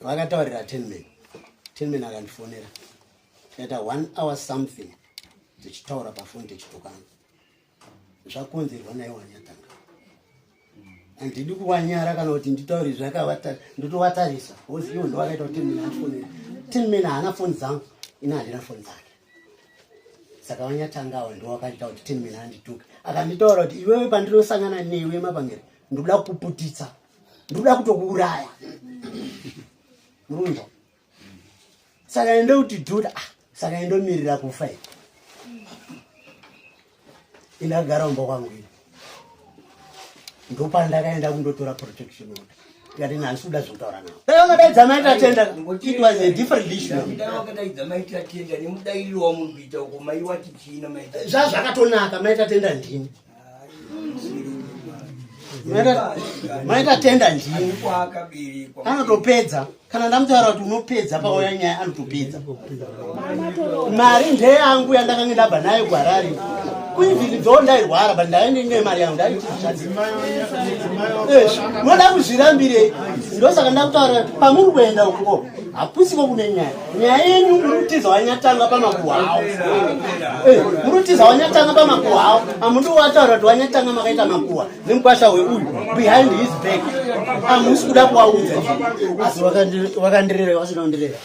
Vakataurira Tenman. Tenman akandifonera. Tikaita one hour something tichitaura pafoni tichitukana. Zvakonzerwa naye wanyatanga. Handidi kuwanyara kana kuti nditaure zvakavata ndotovatarisa. Because iwo ndowakaita kuti Tenman andifonere. Tenman haana foni dzangu, ini handina foni dzake. Saka vanyatanga awa ndowakaita kuti Tenman andituke. Akanditaura kuti iwewe pandinosangana newe mapangere ndoda kukuputitsa. Ndoda kutokuuraya. Murunzwa. Saka ende kuti dhuta ah, saka endomirira kufa ini. Indakagara kumba kwangu ini. Ndopandakaenda kundotora protection order. Ndikati ini handisi kuda zvekutaura navo. Dai wakadaidza mai Tatenda, it was a different issue. Dai wakadaidza mai Tatenda nemudairiro wamuri kuita uko mai wati chii namai Tatenda. Zvazvakatonaka mai Tatenda ndini. Maita tenda ndini anotopedza kana ndamutaura kuti unopedza pauya nyaya anotopedza mari ndeyangu yandakange ndabva nayo kuharare kuivhini dzoo ndairwara but ndainge ndine mari yangu ndaitizvinoda kuzvirambirei ndosaka ndakutaura pamuri kuenda ukuko hakusiko kune nyaya nyaya yenyu muri kutiza wanyatanga pamakuhwa awo eh, muri kutiza wanyatanga pamakuhwa awo amundi wataura kuti wanyatanga makaita makuhwa nemukwasha weuyu behind his back amusi kuda kuwaudza asi wakandirera wasina kundirera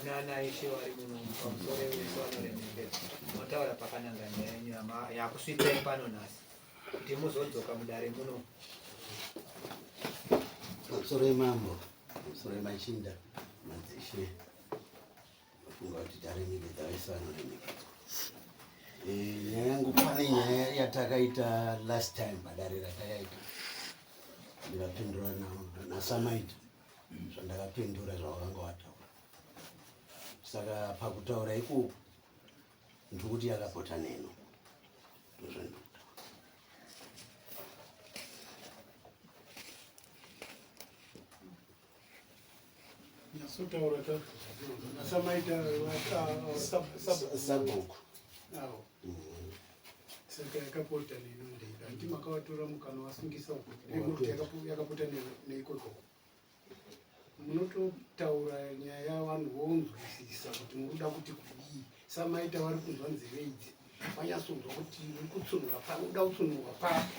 Nana ishe vari muno pamusoro wese vanoremekedzwa motaura pakananga nyaya yenyu yakusvitsai pano nhasi kuti muzodzoka mudare muno. Pamusoro yemambo, pamusoro yemachinda, madzishe, ndofunga kuti taremekedza vese vanoremekedzwa. Eh, nyaya yangu pane nyaya yatakaita last time padare ratakaita ndikapindura nasamaita zvandakapindura zvawakanga wataura saka pakutaura ikoko ndikuti yakapota neno ndozvandikutaura Nyasotaura ta samaita sabhuku saka yakapota neno ndeipi hanti makavatora mukana wasungisa uko yakapota neiko ikoko munototaura nyaya vanhu vonzwisisa kuti muruda kuti kudii samaita vari kunzwa nzeve idzi vanyatsonzwa kuti uri kutsunhura pano uda kutsunhurwa papi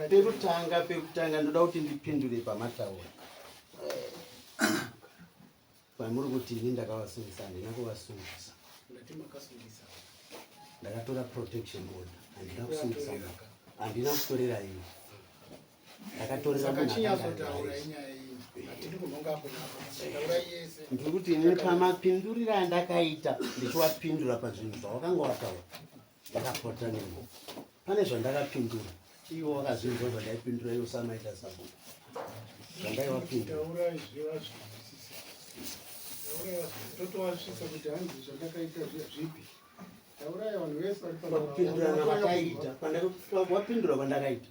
pekutanga pekutanga ndoda kuti ndipindure pamataura Pamuri kuti ini ndakavasungisa handina kuvasungisa. Ndakatora protection order handina kusungisa munhu. Handina kutorera ini. Ndakatorera munhu Ndiri kuti ini pamapinduriro andakaita ndichiwapindura pazvinhu zvawakanga wataura ndakapota nemo. Pane zvandakapindura iwo wakazvinzwa zvandaipindura iwo samaita sabhuku zvandaiwapindura pakupindurana kwataita wapindura kwandakaita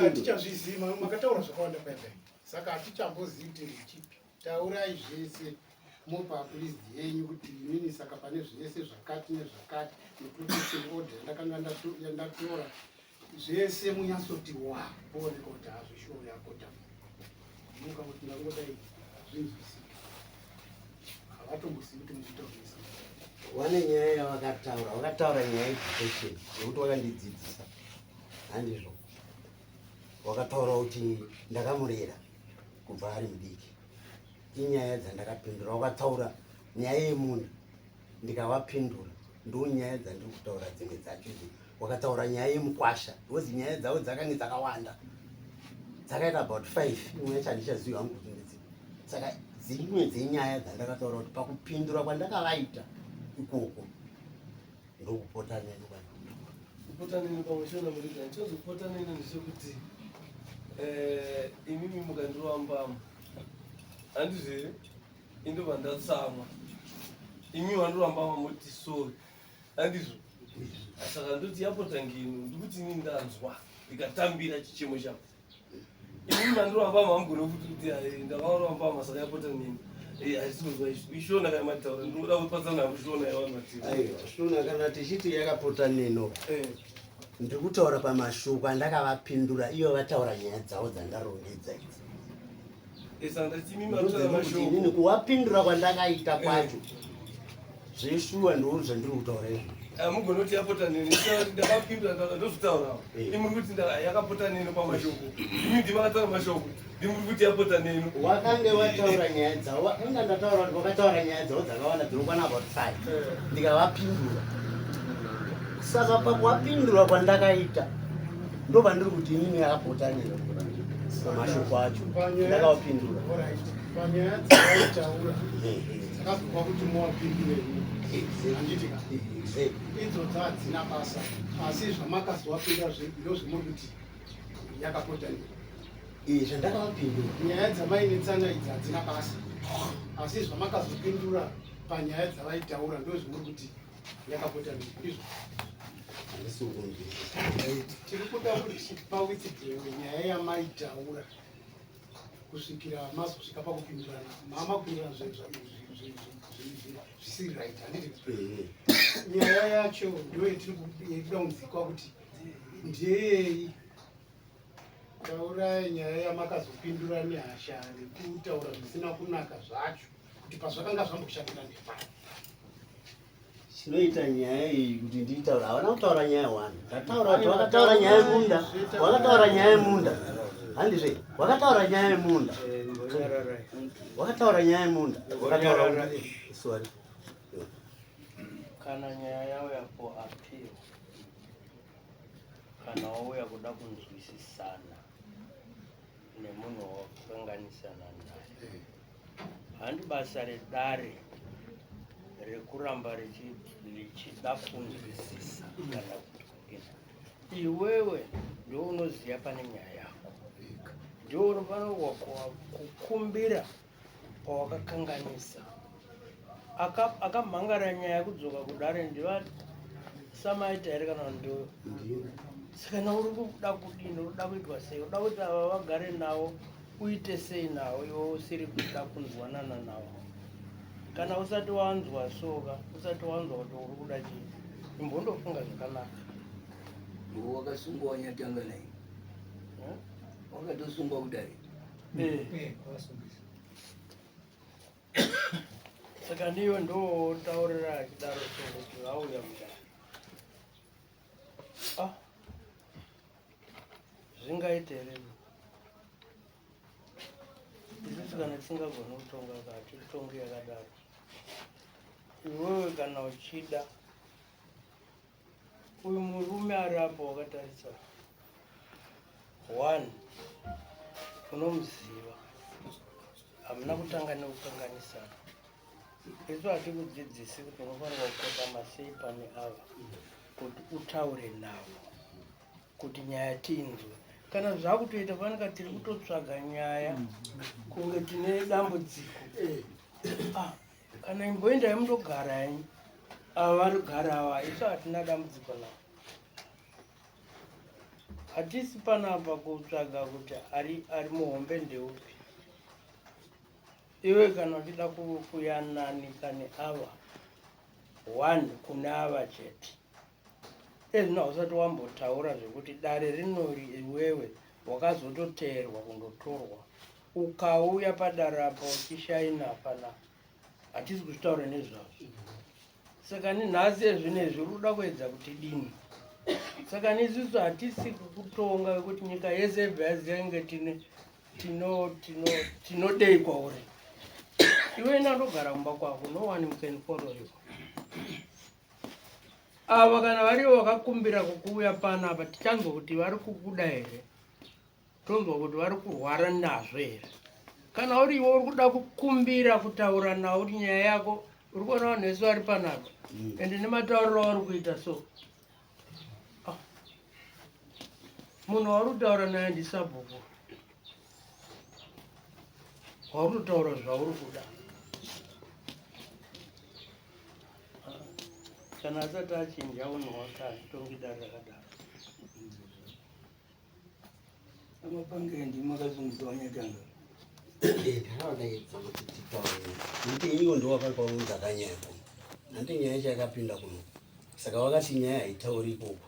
hatichazvizivi makataura zvakawanda paipai saka hatichambozivi kuti richipi Taurai zvese mopa please yenyu kuti inini saka pane zvese zvakati nezvakati neprotection order yandakanga yandatora zvese munyatsoti wa pooneka kuti hazvishuwo yakota muka kuti ndangodai zvinzwisike havatombosivi kuti mukutaurisa wane nyaya yavakataura vakataura nyaya yeprotection yekuti wakandidzidzisa handizvo wakataura kuti ndakamurera kubva ari mudiki inyaya dzandakapindura wakataura nyaya yemunda ndikavapindura ndo nyaya dzandiri kutaura dzimwe dzacho idzi wakataura nyaya yemukwasha because nyaya dzavo dzakange dzakawanda dzakaita about five imwe yacho handichazivi hangu kuti ndidzi saka dzimwe dzenyaya dzandakataura kuti pakupindura kwandakavaita ikoko ndokupota neni kupota neni pamwe shona murida chozopota neni ndechekuti eh, imimi mukandirova mbama handizvo here indobva ndatsamwa imi wandirova mbama moti sorry handizvo saka ndoti yapota ngino ndikuti ini ndanzwa ndikatambira chichemo chako. Imimi mandirova mbama hamugone futi kuti eh, ndakavarova mbama saka yapota nini. Eh, hatisi kunzwa ishona kana mataura ndinoda kupatsa navo shona yavanhu vatiri. Aiwa, shona kana tichiti yakapota neno Eh. ndiri kutaura pamashoko andakavapindura iyo vataura nyaya dzavo dzandarongedza idzi. Eh, saka ndati imimi mataura Ndodzi kuti inini mashoko. kuwapindura kwandakaita kwacho zveshuwa ndo zvandiri kutaura izvo. Hamugone kuti yapota neni. Ndakapindura ndozvitaurawo. Eh. Imi muri kuti yakapota neno pamashoko. Imi ndimi makataura mashoko. Ndimi muri kuti yapota neno. Wakange wataura nyaya dzavo, inga ndataura kuti wakataura nyaya dzavo dzakawanda dzinokwana about 5 ndikavapindura. Saka pakuwapindura kwandakaita ndo pandiri kuti inini yakapota neno pamashoko acho ndakavapindura. Alright. Panyaya dzavaitaura dzakazokwa kuti muwapindure handiti ka idzodzo hadzina basa asi zvamakazowapindura ndozvimuri kuti yakapota nei. Zvandakavapindura Nyaya dzamainetsana idzi hadzina basa asi zvamakazopindura panyaya dzavaitaura ndozvimuri kuti yakapota nei, ndizvo? Handisi kunzwisisa. Tiri kuda kuti pawitsidhirewe nyaya yamaitaura kusvikira mazosvika pakupindurana, mamakupindurana zvisiri right, handiti? Nyaya yacho ndo yetiri kuda kunzikwa kuti ndeyei. Taurai nyaya yamakazopindura nehasha nekutaura zvisina kunaka zvacho, kuti pazvakanga zvamboshatira ndepari. Chinoita nyaya iyi kuti ndiitaura, havana kutaura nyaya one. Ndataura kuti vakataura nyaya yemunda, wakataura nyaya yemunda, handizve? Wakataura nyaya yemunda, wakataura nyaya yemunda, wakataura, sorry. Kana nyaya yauya for appeal, kana wauya kuda kunzwisisana nemunhu wakanganisana naye, handi basa redare rekuramba richida kunzwisisa kana kuti kudini. Iwewe ndiwe unoziva pane nyaya yako, ndiwe unofanirwa kukumbira pawakakanganisa. Akamhangara nyaya kudzoka kudare ndiva samaita here kana ndiwe? Saka na uri kuda kudini? Uri kuda kuitwa sei? Uda kuti ava vagare navo uite sei navo iwe usiri kuda kunzwanana navo? Kana usati wanzwa soka, usati wanzwa kuti uri kuda chii, imbondofunga zvakanaka. Iwe wakasungwa wanyatanga naye. Eh? Wakatosungwa kudai. Eh. Wakasungisa. Saka ndiyo ndotaurira achidaro so kuti vauya mudare, ah, zvingaite here isusu kana tisingagoni kutonga ka hatitongi yakadaro. Iwewe kana uchida uyu murume ari apo wakatarisa one, unomuziva, hamuna kutanga nekukanganisana. Isu hatikudzidzisi kuti unofanirwa kukotama sei pane ava kuti utaure navo kuti nyaya tinzwe. Kana zvakutoita fanika tiri kutotsvaga nyaya kunge tine dambudziko. Ah, kana imboendai mundogara henyu, ava varigara ava, isu hatina dambudziko navo. Hatisi panapa kutsvaga kuti ari muhombe ndeupi. Iwe kana uchida kuyananika neava one, kune ava chete. Ezvino hausati wambotaura zvekuti dare rinori iwewe wakazototeerwa kundotorwa ukauya padare apa uchishaina pana, hatisi kuzvitaura nezvazvo. Saka ninhasi ezvinezvi uri kuda kuedza kuti dini? Saka nisusu hatisi kukutonga wekuti nyika yese ibva yaziva inge tine tino tino tinodei kwauri. Iwe nandogara kumba kwako, no one can follow you. Ava kana varivo vakakumbira kukuuya panapa, tichanzwa kuti vari kukuda here, tonzwa kuti vari kurwara nazvo here. Kana uri iwe uri kuda kukumbira kutaura navo kuti nyaya yako, uri kuona vanhu vese vari panapa ende nematauriro auri kuita so. Ah. Munhu wauri kutaura naye ndisabhuku, wauri kutaura zvauri kuda. Ah. Kana asati achinja unhu hwake, hatitongi dare rakadaro. Amapangira ndimi makasungisa wanyatanga. Ndakavadaidza kuti titaure nekuti iwo ndiwo wakakaunza kanyaya kuno. Hanti nyaya yacho yakapinda kuno. Saka wakati nyaya haitauri ikoko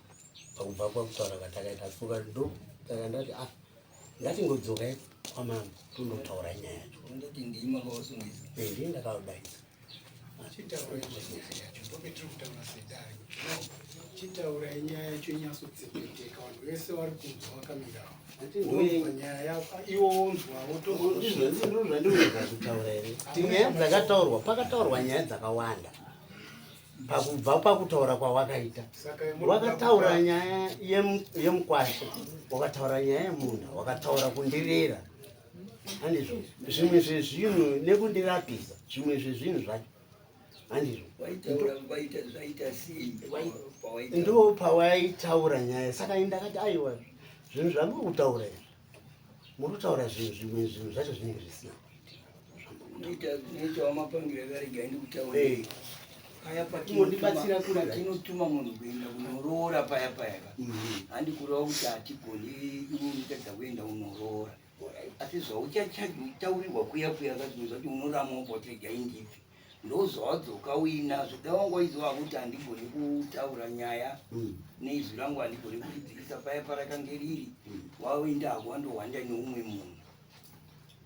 pakubva kwakutaura kwatakaita asi ndo saka ndati ah ngatingodzokai kwamambo tondotaura nyaya yacho. Ndati ndimi makavasungisa. Eh, ndini ndakavadaidza. Chitaurai nyaya yacho ndopetiri kutaura sedare kuti no chitaurai nyaya yacho inyatsotseketeka vanhu vese vari kunzwa vakamirawo wonzwa nyaya yako iwo wonzwawo Ndizvo zvandinoedza kutaura here kuti nyaya dzakataurwa pakataurwa nyaya dzakawanda pakubva pakutaura kwawakaita wakataura nyaya yemukwasha wakataura nyaya yemunda wakataura kundirera handizvo zvimwe zvezvinhu nekundirapisa zvimwe zvezvinhu zvacho handizvo ndo pawaitaura nyaya saka ndakati aiwa zvinhu zvamuri kutaura izvi muri kutaura zvinhu zvimwe zvinhu zvacho zvinenge zvisina kuita wamapangira akarega ndikutaura paya patinotuma munhu kuenda kunoroora paya paya ka mhm. handi kureva kuti hatigoni iwe unotadza kuenda unoroora asi zvauchataurirwa kuya kuya kazvinhu zvacho unoramwa ubva kuti regai ndibve ndozvawadzoka uinazvo dai wanga waiziva kuti handigoni kutaura nyaya mm. neizwi rangu handigoni kuridzikisa paya parakange riri mm. waenda hako wandohwanda neumwe munhu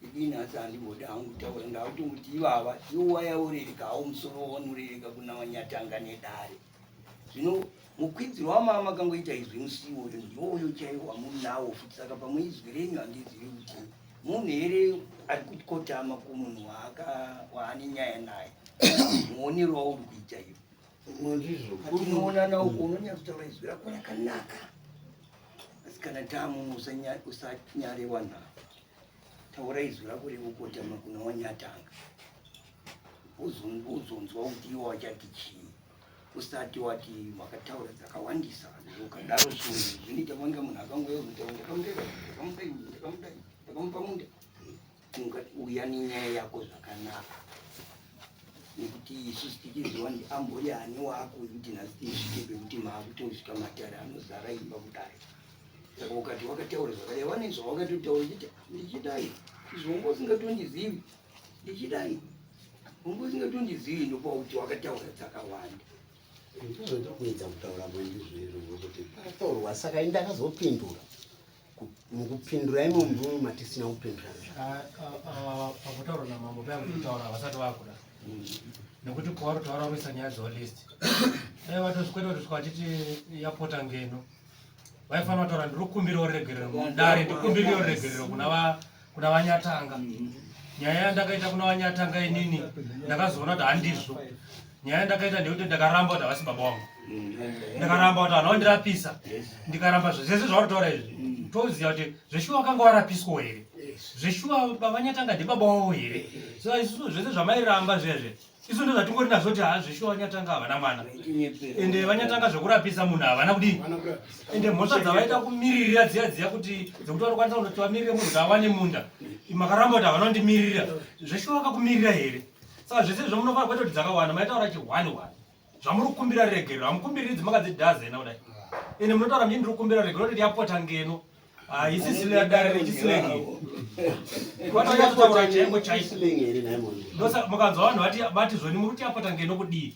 idini asi handimbodi hangu kutaura ndakutonguti ivava iwo wayaurereka hawo musoro wanorereka kuna wanyatanga nedare zvino mukwidziro wamama makangoita izwi musi iwoyo ndiwoyo chaiwo wamunawo futi saka pamwe izwi renyu handizivi kuti munhu here ari kukotama kumunhu waane nyaya naye muonero wauri kuita iwo ndizvo patinoonana uko unonyatsotaura izwi rako rakanaka asi kana tamuno usanyare vanhu ava taura izwi rako rekukotama kuna wanyatanga uzonzwa kuti iwo wachati chii usati wati makataura dzakawandisa ukadaro zvinhu zvinoita kunge munhu akangouya kuzotaura ndakamudai ndakamudai ndakamudai ndakamupa munda uya nenyaya yako zvakanaka nekuti isusu tichiziva ndi ambori ani wako wekuti nhasi tisvike pekuti maakutosvika matare anozara imba kudai saka ukati wakataura zvakadai vane zvawakatotaura uchiti ndichidai izvo wanga usingatondizivi ndichidai wanga usingatondizivi ndopakuti wakataura dzakawanda ndizvo ndiri kuedza kutaura mwendizvo izvozvo kuti pakataurwa saka ini ndakazopindura mukupindura imo mvumo matisina kupindurana ah, ah, ah, pakutaura namambo paya kutaura vasati vakuda nekuti kwavari kutaura kuisa nyaya dzavo list dai vatosvikwete vatosvika vachiti yapota ngeno vaifanira kutaura ndiri kukumbirawo regerero dare ndikumbirirewo regerero kuna vanyatanga nyaya yandakaita kuna vanyatanga inini ndakazoona kuti handizvo nyaya yandakaita ndeyekuti ndakaramba kuti havasi baba wangu ndakaramba kuti vanhu vandirapisa ndikaramba zvese zvauri taura izvi toziva kuti zveshuwa vakanga varapiswa here zveshuwa bavanyatanga ndibaba wavo here so isusu zvese zvamairamba zviya zve isu ndo zvatingori nazvo kuti haa zveshuwa vanyatanga havana mwana ende vanyatanga zvekurapisa munhu havana kudii ende mhosva dzavaita kumiririra dziya dziya kuti dzekuti vanokwanisa kundoti vamirire munhu kuti awane munda makaramba kuti havana kundimiririra zveshuwa vakakumirira here saka zvese izvo munofanira kwete kuti dzakawanda maitaura chi one one zvamuri kukumbira regerero hamukumbiriri dzimakadzidhazena kudai ende munotaura mii ndiri kukumbira regerero kuti yapota ngeno haisisile dare rechisilenge vatonyatsotaura chaiko chaiko ndosa mukanzwa vanhu vati vati zvoni muri kuti yapota ngeno kudii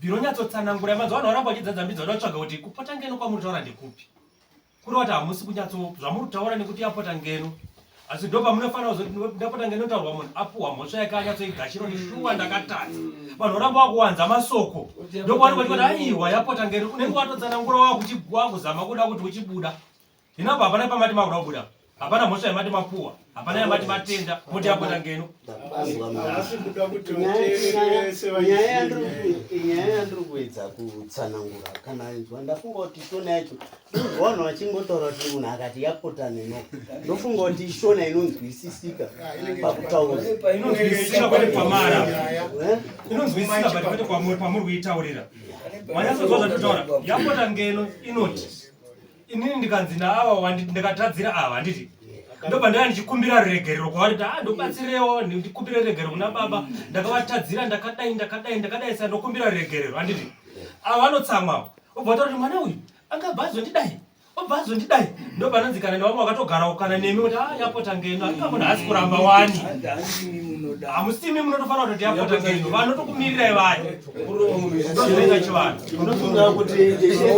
bvironyatsotsanaangura manzwa vanhu varamba vachidzadza mbidza vada kutsvaga kuti kupota ngeno kwamuri taura ndekupi Kureva kuti hamusi kunyatso zvamuri kutaura nekuti yapota ngeno asi ndo pamunofanira kuzoti ndapota ngeno taurwa munhu apuhwa mhosva yake anyatsoigashira kuti shuwa ndakatadza vanhu voramba wakuwanza masoko ndopavanenge vachiti aiwa yapota ngeno unenge watotsanangura wakuzama kuda kuti uchibuda hino apa hapana pamati makuda kubuda hapana mhosva yamati mapuwa hapana yamati matenda moti yapota ngeno Nyaya yandiri kuedza kutsanangura kana inzwa ndafunga kuti shona yacho ndinzwa vanhu vachingotaura kuti munhu akati yapota neno ndofunga kuti shona inonzwisisika pakutaura inonzwisisika kwete pamara eh? inonzwisisika but kwete pamuri kuitaurira manyatsonzwa zvatitaura yapota ngeno inoti inini ndikanzi naava ndikatadzira ava handiti ndobva ndaya ndichikumbira ruregerero kwavari kuti ah ndobatsirewo ndikumbire ruregerero kuna baba ndakavatadzira ndakadai ndakadai ndakadai sa ndokumbira ruregerero handiti ava vanotsamwa obva vataura kuti mwana uyu angabva azondidai Obva azondidai ndopanonzi kana nevamwe vakatogarawo kana nemi kuti ah yapota ngeno asi munhu haasi kuramba wani. Hamusimi munotofanira kutoti yapota ngeno vanotokumirirai vaya. Ndozvinoita chivanhu. Unofunga kuti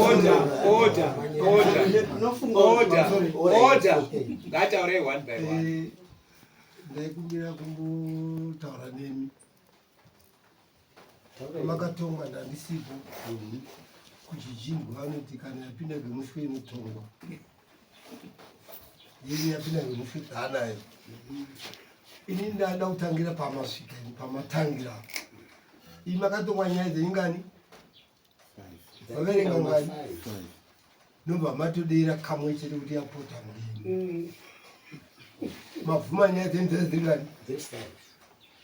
Order, order, order, order, order. Ngataurei one by one. Ndaikumbira kumbotaura nemi. Makatongwa ndandisipo. Kuchijindwa vanoti kana yapinda ngemuswe inotongwa. Yeni yapinda ngemuswe taanayo. Ini ndada kutangira pamasvika ini pamatangira. Iyi makatongwa nyaya dzeingani? Vaverenga ngani? Ndobva matodera kamwe chete kuti yapota ngeni. Mabvuma nyaya dzenyu dzese dziri ngani?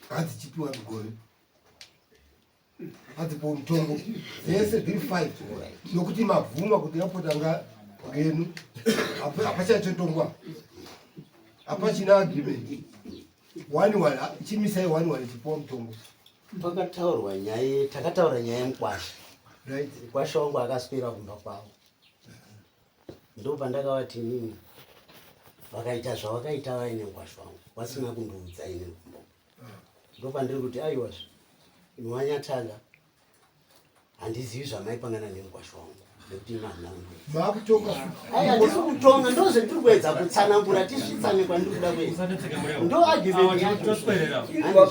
Hadzichipiwa migove. Hadzipiwa mutongo. Dzese dziri 5. Nokuti mabvuma kuti yapota nga ngenu. Hapachachotongwa. Hapachina agreement. One one, chimisai one one chipiwa mutongo. Pakataurwa nyaya, takataura nyaya yemukwasha. Right. Mukwasha wangu akaswera kumba kwavo. Ndopandakavati inini vakaita zvavakaita vaine mukwasha wangu vasina kundiudza ini kumba. Ndopandiri kuti aiwazve imi wanyatanga handizivi zvamaipangana nemukwasha wangu nekuti imi hamuna kundiudza. Maakutonga. Ai, handisi kutonga, ndozvendiri kuedza kutsanangura tisvitsane kwandiri kuda kuenda. Usanetseke murewa. Ndo argument yacho. Toswerera. Handizvo.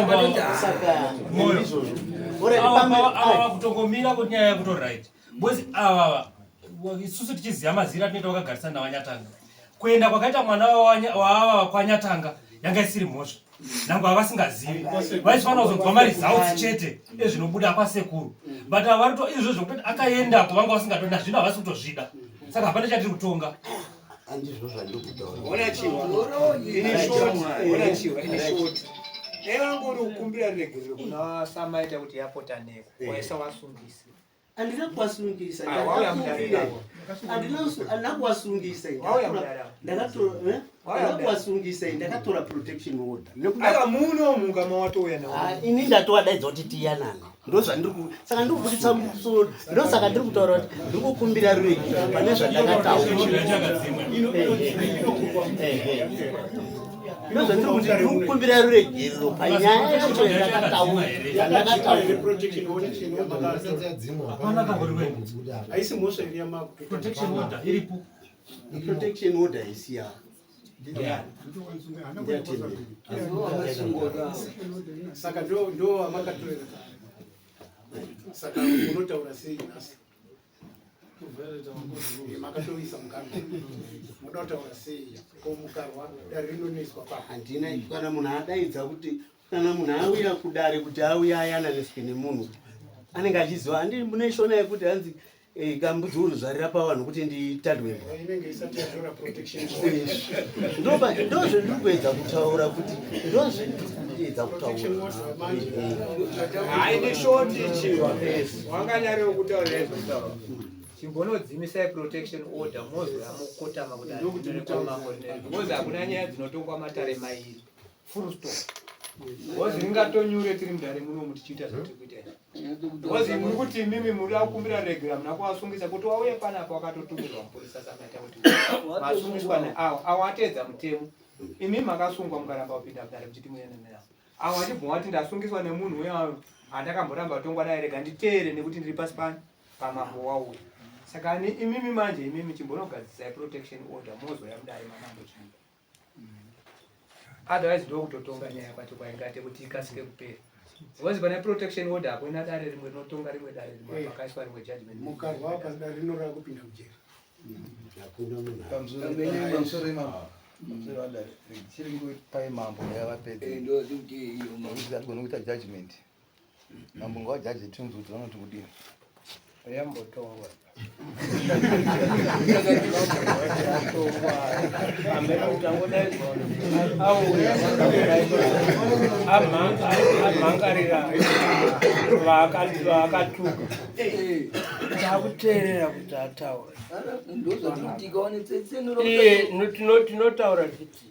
Mambo. Saka Moyo. ndizvozvo. Alright, Ava pamwe- ava vakutongomira kuti nyaya yakuto right. Because ava isusu tichiziva mazira atinoita wakagarisana navanyatanga. Kuenda kwakaita mwana waava kwanyatanga yanga isiri mhosva. Nangwe havasingazivi. Vaifanira kuzonzwa maresults chete ezvinobuda kwasekuru. But ava varito izvozvo zvekutoti akaendako vanga vasingatodi nazvino havasi kutozvida. Saka hapana chatiri kutonga. Handizvo zvandiri kutaura. Ona chiwa. In short, ona chiwa, in short. Dai vangori kukumbira ruregerero kuna Samaita kuti yapota neko. Waisa wasungisa. Handina kuwasungisa. Ah, wauya mudare navo. Handina kuwasungisa. Wauya mudare avo. Ndakatora eh? Wauya Handina mudare. kuwasungisa, ndakatora protection order. Nekuda Aka muno muka mawatouya nawo. Ah, ini ndatoadaidza kuti tiyanane. Ndozvandiri ku saka ndiri kubuditsa musoro. Ndosaka ndiri kutaura kuti ndiri kukumbira ruregerero pane zvandakataura. Ndozvandiri kuti ndiri kukumbira ruregerero panyaya yacho yandakataura. Yandakataura. Protection order Hapana kangori kwenu. haisi mhosva iri yamakutoita. Protection order iripo. Protection order isi yavo. Saka ndo ndo amakatorera. Saka munotaura sei nhasi? Makatoisa mukanwa. Munoda kutaura sei? Ko mukarwa dare rinonoiswa papo. Handina kana munhu adaidza kuti kana munhu auya kudare kuti auya ayananiswe nemunhu anenge achiziva handi mune shona yekuti hanzi kambudzi unozvarira pavanhu kuti nditadwe mbwa. Inenge isati yatora protection order. Ndozvendiri kuedza kutaura kuti ndozvendiri kuedza Protection kutaura. order manje. Hayi ni short chiwa. Wanganyariwo kutaura izvo. Chimbonodzimisai protection order mozoya mukotama kudare kwamambo rineri. Because hakuna nyaya dzinotongwa matare mairi. Full stop. Because ringatonyure tiri mudare munomu tichiita zvatiri kuita izvi. Because muri kuti imimi muri kukumbira regera muna kuvasungisa kuti wauye panapa wakatotumirwa mupurisa samaita kuti masungiswa neawo awo ateedza mutemo. Imi makasungwa mukaramba kupinda mudare muchiti muende nawo. Awo achibva wati ndasungiswa nemunhu uya handakamboramba kutongwa naye rega nditeere nekuti ndiri pasi pani pamambo wauya. Saka ani imimi manje imimi chimbonogadzisai protection order mozoya mudare mamambo chii. Otherwise ndokutotonga nyaya kwacho kwaingate kuti ikasike kupera. Because pane protection order hakuna dare rimwe rinotonga rimwe dare rimwe pakaiswa rimwe judgment. Mukarwa apa dare rinoreva kupinda mujeri. Hakuna munhu. Pamusoro imambo. Pamusoro vadare. Chiri kupai mambo ngavapedze. Nekuti hatigoni kuita judgment. Mambo ngavajaje tinzwe kuti vanoti kudini. Yambotongwa. Auya amhangarira vaakatuka takuteerera kuti ataure. Iye tinotaura titi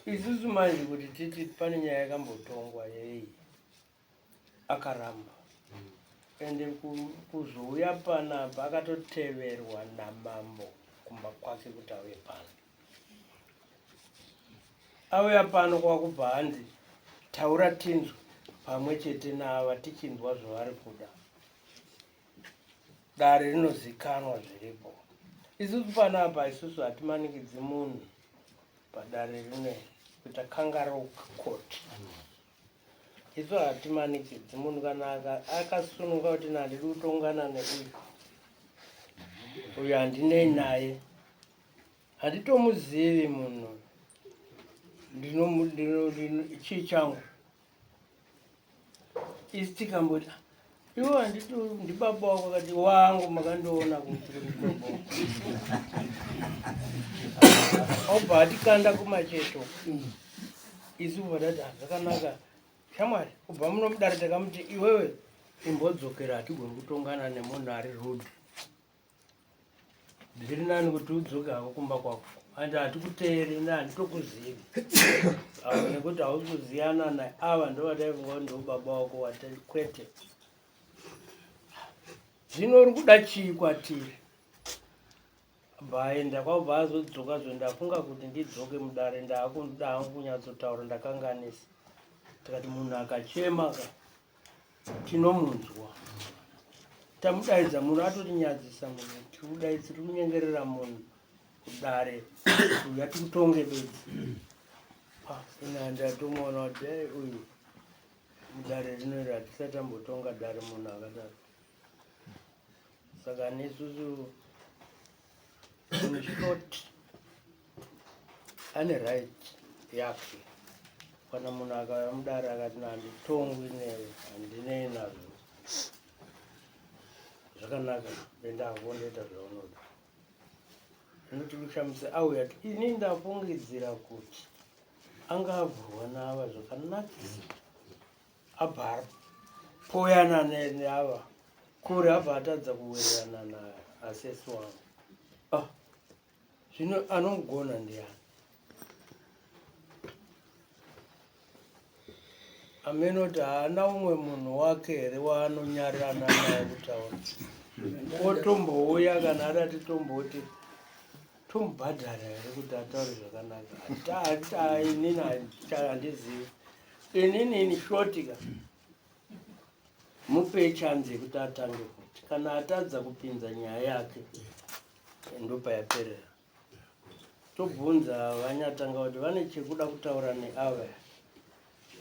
isusu manje kuti titi pane nyaya yakambotongwa yei akaramba. Ende kuzouya panapa akatoteverwa namambo kumba kwake kuti auye pano. Auya pano kwakubva hanzi taura tinzwe pamwe chete naava tichinzwa zvavari kuda. Dare rinozikanwa zviripo. Isusu panapa isusu hatimanikidzi munhu padare rino kuita kangaroo court. Isu hatimanikidzi munhu kana akasununga kuti nandidi kutongana neuyu uyu handinei naye handitomuzivi munhu chii changu isi tikamboti iwo handiti ndibaba wako akati wangu makandiona kuti ndibaba obva atikanda kumacheto isu kubva tati ah, zvakanaka shamwari kubva muno mudare takamuti iwewe imbodzokera hatigoni kutongana nemunhu ari rude zviri nani kuti udzoke hako kumba kwako and hatikuteeri ne handitokuzivi avo nekuti hausi kuziyana naye ava ndovataifunga kuti ndobaba wako wati kwete zvino uri kuda chii kwatiri bva aenda kwabva azodzoka zvo ndafunga kuti ndidzoke mudare ndaakuda hangu kunyatsotaura ndakanganisa tikati munhu akachema ka tinomunzwa tamudaidza munhu atotinyadzisa munhu tikudaidza tiri kunyengerera munhu kudare uya tikutonge bedzi ina ndatomuona kuti ei uyu mudare rino iri hatisati tambotonga dare munhu akadaro saka nesusu in short ane right yake kana munhu akauya mudare akati handitongwi newe handinei nazvo zvakanaka endavo ndoita zvaunoda inoti kushamisa auya ini ndafungidzira kuti anga avhurwa nava zvakanakisa abva apoyana neava kure abva atadza kuwirirana naasesi wangu ah, zvino anomugona ndiani amene kuti haana umwe munhu wake here waanonyarirana naye kutaura otombouya kana adati tomboti tomubhadhara here kuti ataure zvakanaka inini handizivi inini in short ka mupei chanzi yekuti atange futi kana atadza kupinza nyaya yake ndopayaperera tobvunza vanyatanga kuti vane chekuda kutaura neava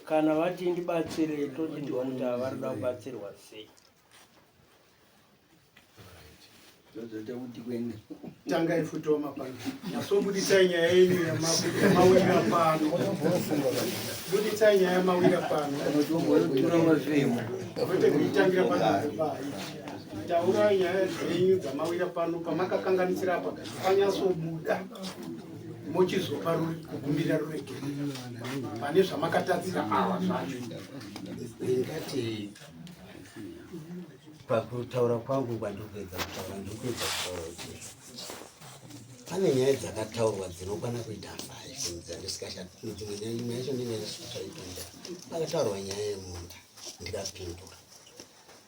kana vati ndibatsirei tochinzwa kuti avarida kubatsirwa sei Tozoita kuti kuenda. Tangai futi wamapano. Nyasobuditsai nyaya yenyu yamawira pano. Buditsai nyaya yamawira pano. Unotombotora mafemo. Kwete kuitangira pano. Taurai nyaya dzenyu dzamawira pano pamakakanganisira apa panyasobuda mochizopa kukumbira ruregerero pane zvamakatadzira ava zvacho. Ndingati Pakutaura kwangu kwandiri kuedza kutaura ndiri kuedza kutaura kuti pane nyaya dzakataurwa dzinokwana kuita five dzandisikashadzimwe nyaya imwe yacho ndinge ndisikuchaipinda pakataurwa nyaya yemunda ndikapindura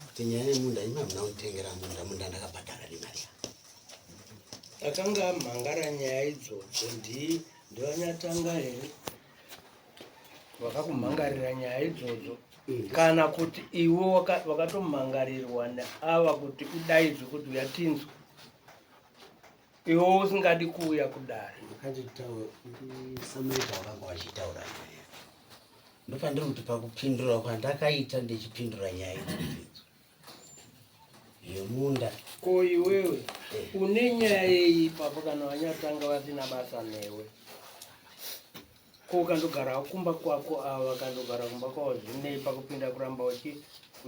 kuti nyaya yemunda imi hamuna kunditengera munda munda ndakabhadhara nemari yangu akanga amhangara nyaya idzodzo ndivanyatanga here vakakumhangarira nyaya idzodzo kana kuti iwe wakatomhangarirwa neava kuti udaidzwe kuti uya tinzwe iwe usingadi kuuya kudare samaita wakanga wachitaura nyaya ndopandiri kuti pakupindura kwandakaita ndichipindura nyaya idzodzo yemunda ko iwewe une nyaya yei ipapo kana vanyatanga vasina basa newe ko ukandogara kumba kwako ava vakandogara kumba kwavo zvinei pakupinda kuramba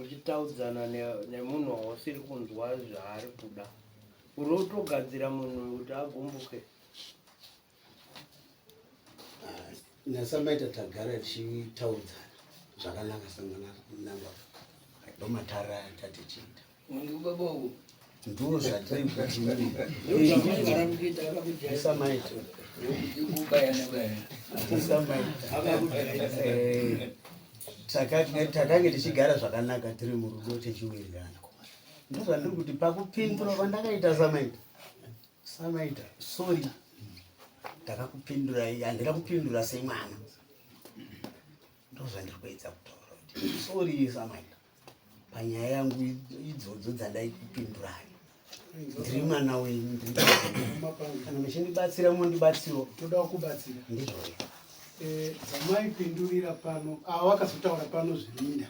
uchitaudzana nemunhu wausiri kunzwa zvaari kuda uri utogadzira munhu kuti agumbuke ah, nasamaita tagara tichitaudzana zvakanaka sangana namba ndomatara tatichiita ndo zvatiri kutiisamaita eh, takange tichigara zvakanaka tiri murudo tichiwirirana. Ndozvandiri kuti pakupindura kwandakaita Samaita, Samaita, sorry, ndakakupindurai, handina kupindura semwana. Ndozvandiri kuedza kutaura kuti sorry Samaita, panyaya yangu idzodzo dzandaikupindurai. Ndiri mwana wenyu, ndiri kana muchindibatsira mondibatsiro. Toda kubatsira. Ndizvozvo. Dzamaipindurira pano, ava vakazotaura pano zveminda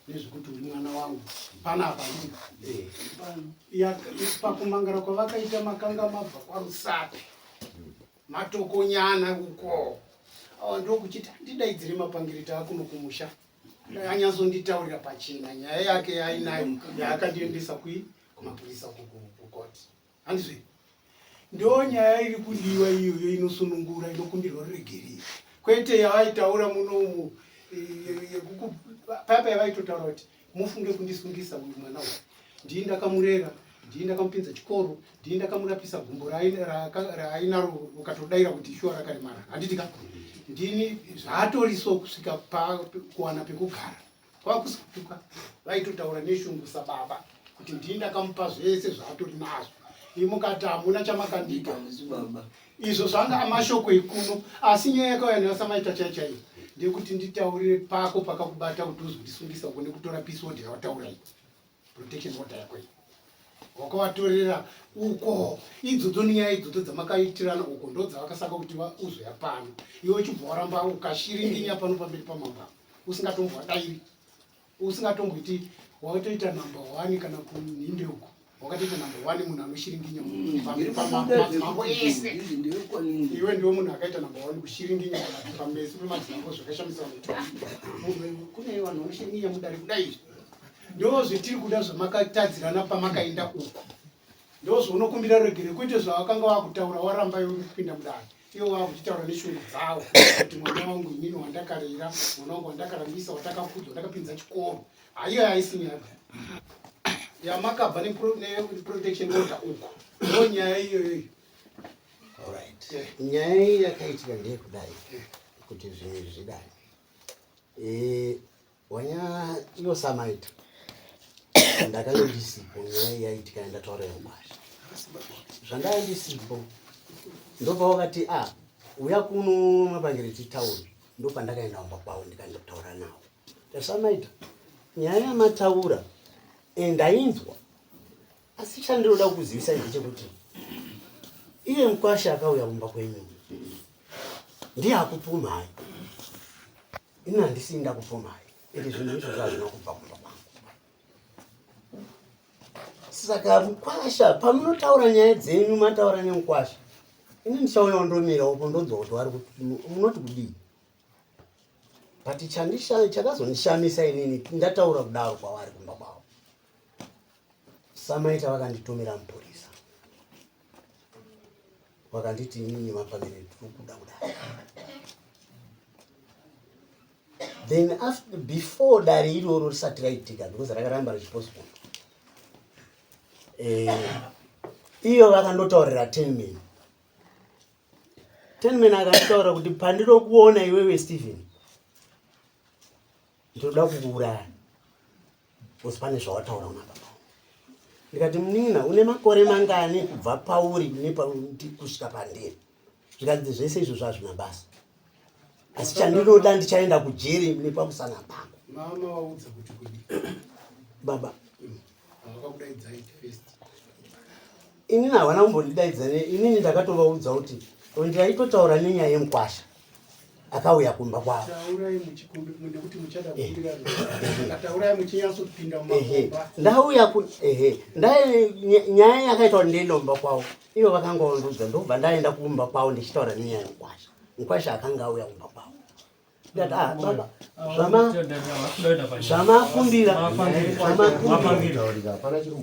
nezvekuti uri mwana wangu panapa pakumangara kwavakaita makanga mabva kwaRusape matokonyana uko awa ndokuchiti handidaidzire mapangiri taakuno kumusha anyatsonditaurira pachena nyaya yake yainayo yaakandiendesa kui kumapurisa kukoti handizve ndo nyaya iri kudiwa iyoyo inosunungura inokumbirwa ruregerero kwete yavaitaura munomu paya paya vaitotaura kuti mufunge kundisungisa uyu mwana uyu ndii ndakamurera ndii ndakamupinza chikoro ndii ndakamurapisa gumbo raainaro ukatodaira kuti shuwa rakaremara handiti ka ndini zvaatoriso kusvika kuwana pekugara kwakusituka vaitotaura neshungu sababa kuti ndii ndakamupa zvese zvaatori nazvo imukati hamuna chamakandipa izvo zvanga amashoko ekuno asi nyaya yakauya nevasamaita chai chaiyo ndekuti nditaurire pako pakakubata kuti uzondisungisa uko nekutora peace order yawataura iyi protection order yako iyi wakawatorera uko idzodzo nenyaya idzodzo dzamakaitirana uko ndodzavakasaka kuti uzoya pano iwe uchibva waramba ukashiringinya pano pamberi pamambo usingatombowadairi usingatomboiti wakatoita number one kana kunhimbe uko wakatoita number one munhu anoshiringinya pamberi pamambo ese iwe ndiwe munhu akaita number one kushiringinya pambesu pemadzimambo zvakashamisa munhu kune vanhu vanoshiringinya mudare kudai izvi ndo zvetiri kuda zvamakatadzirana pamakaenda uko ndozvaunokumbira regere kwete zvawakanga wakutaura waramba iwe kupinda mudare iwo wakuchitaura neshungu dzawo kuti mwana wangu inini wandakarera mwana wangu wandakarambisa watakakudza wandakapinza chikoro haiyo haisi nyaya yamakabva neprotection order uko ndo nyaya iyoyoyo. Alright. Nyaya iyi yakaitika ndeyekudai kuti zvinhu zvidai. Wanya iyo Samaita ndakanga ndisipo nyaya iyi yaitika yandataura yangwasha zvandanga ndisipo ndopawakati a uya kuno mapangire titaure ndopandakaenda kumba kwavo ndikandotaura navo ndasamaita nyaya yamataura ndainzwa asi chandinoda kukuzivisai ndechekuti iye mukwasha akauya kumba kwenyu ndiye akupumhai ini handisi ndakupumhai ende zvinhu izvozvo hazvina kubva kumba kwangu saka mukwasha pamunotaura nyaya dzenyu mataura nemukwasha ini ndichauya ndomira upo ndonzwa kuti vari munoti kudii but chakazondishamisa inini ndataura kudaro kwavari kumba kwavo Samaita vakanditumira mupurisa vakanditi inini mapamene tiri kuda kudai then after, before dare iroro risati raitika because rakaramba richipostpone iyo vakandotaurira 10 min 10 min akanditaura kuti pandinokuona iwewe Stephen ndinoda kukuuraya because pane zvawataura una baba. Ndikati munin'ina une makore mangani kubva pauri kusvika pandiri? Zvikanzi zvese izvo zvazvina basa, asi chandinoda ndichaenda kujeri nepamusana pako. Mama waudza kuti kudii? Baba vakakudaidzai first. Inini havana kumbondidaidza, inini ndakatovaudza kuti ndaitotaura nenyaya yemukwasha akauya kumba kwavo. Taurai muchikumbi nekuti muchada kumbira. Taurai muchinyatsopinda mumakomba. Ndauya ku ehe ndai nyaya yakaita kuti ndiende kumba kwavo. Ivo vakanga vandiudza ndobva ndaenda kumba kwavo ndichitaura nenyaya yemukwasha. Mukwasha akanga auya kumba kwavo. Ndati ah baba zvama zvamakumbira zvamakumbira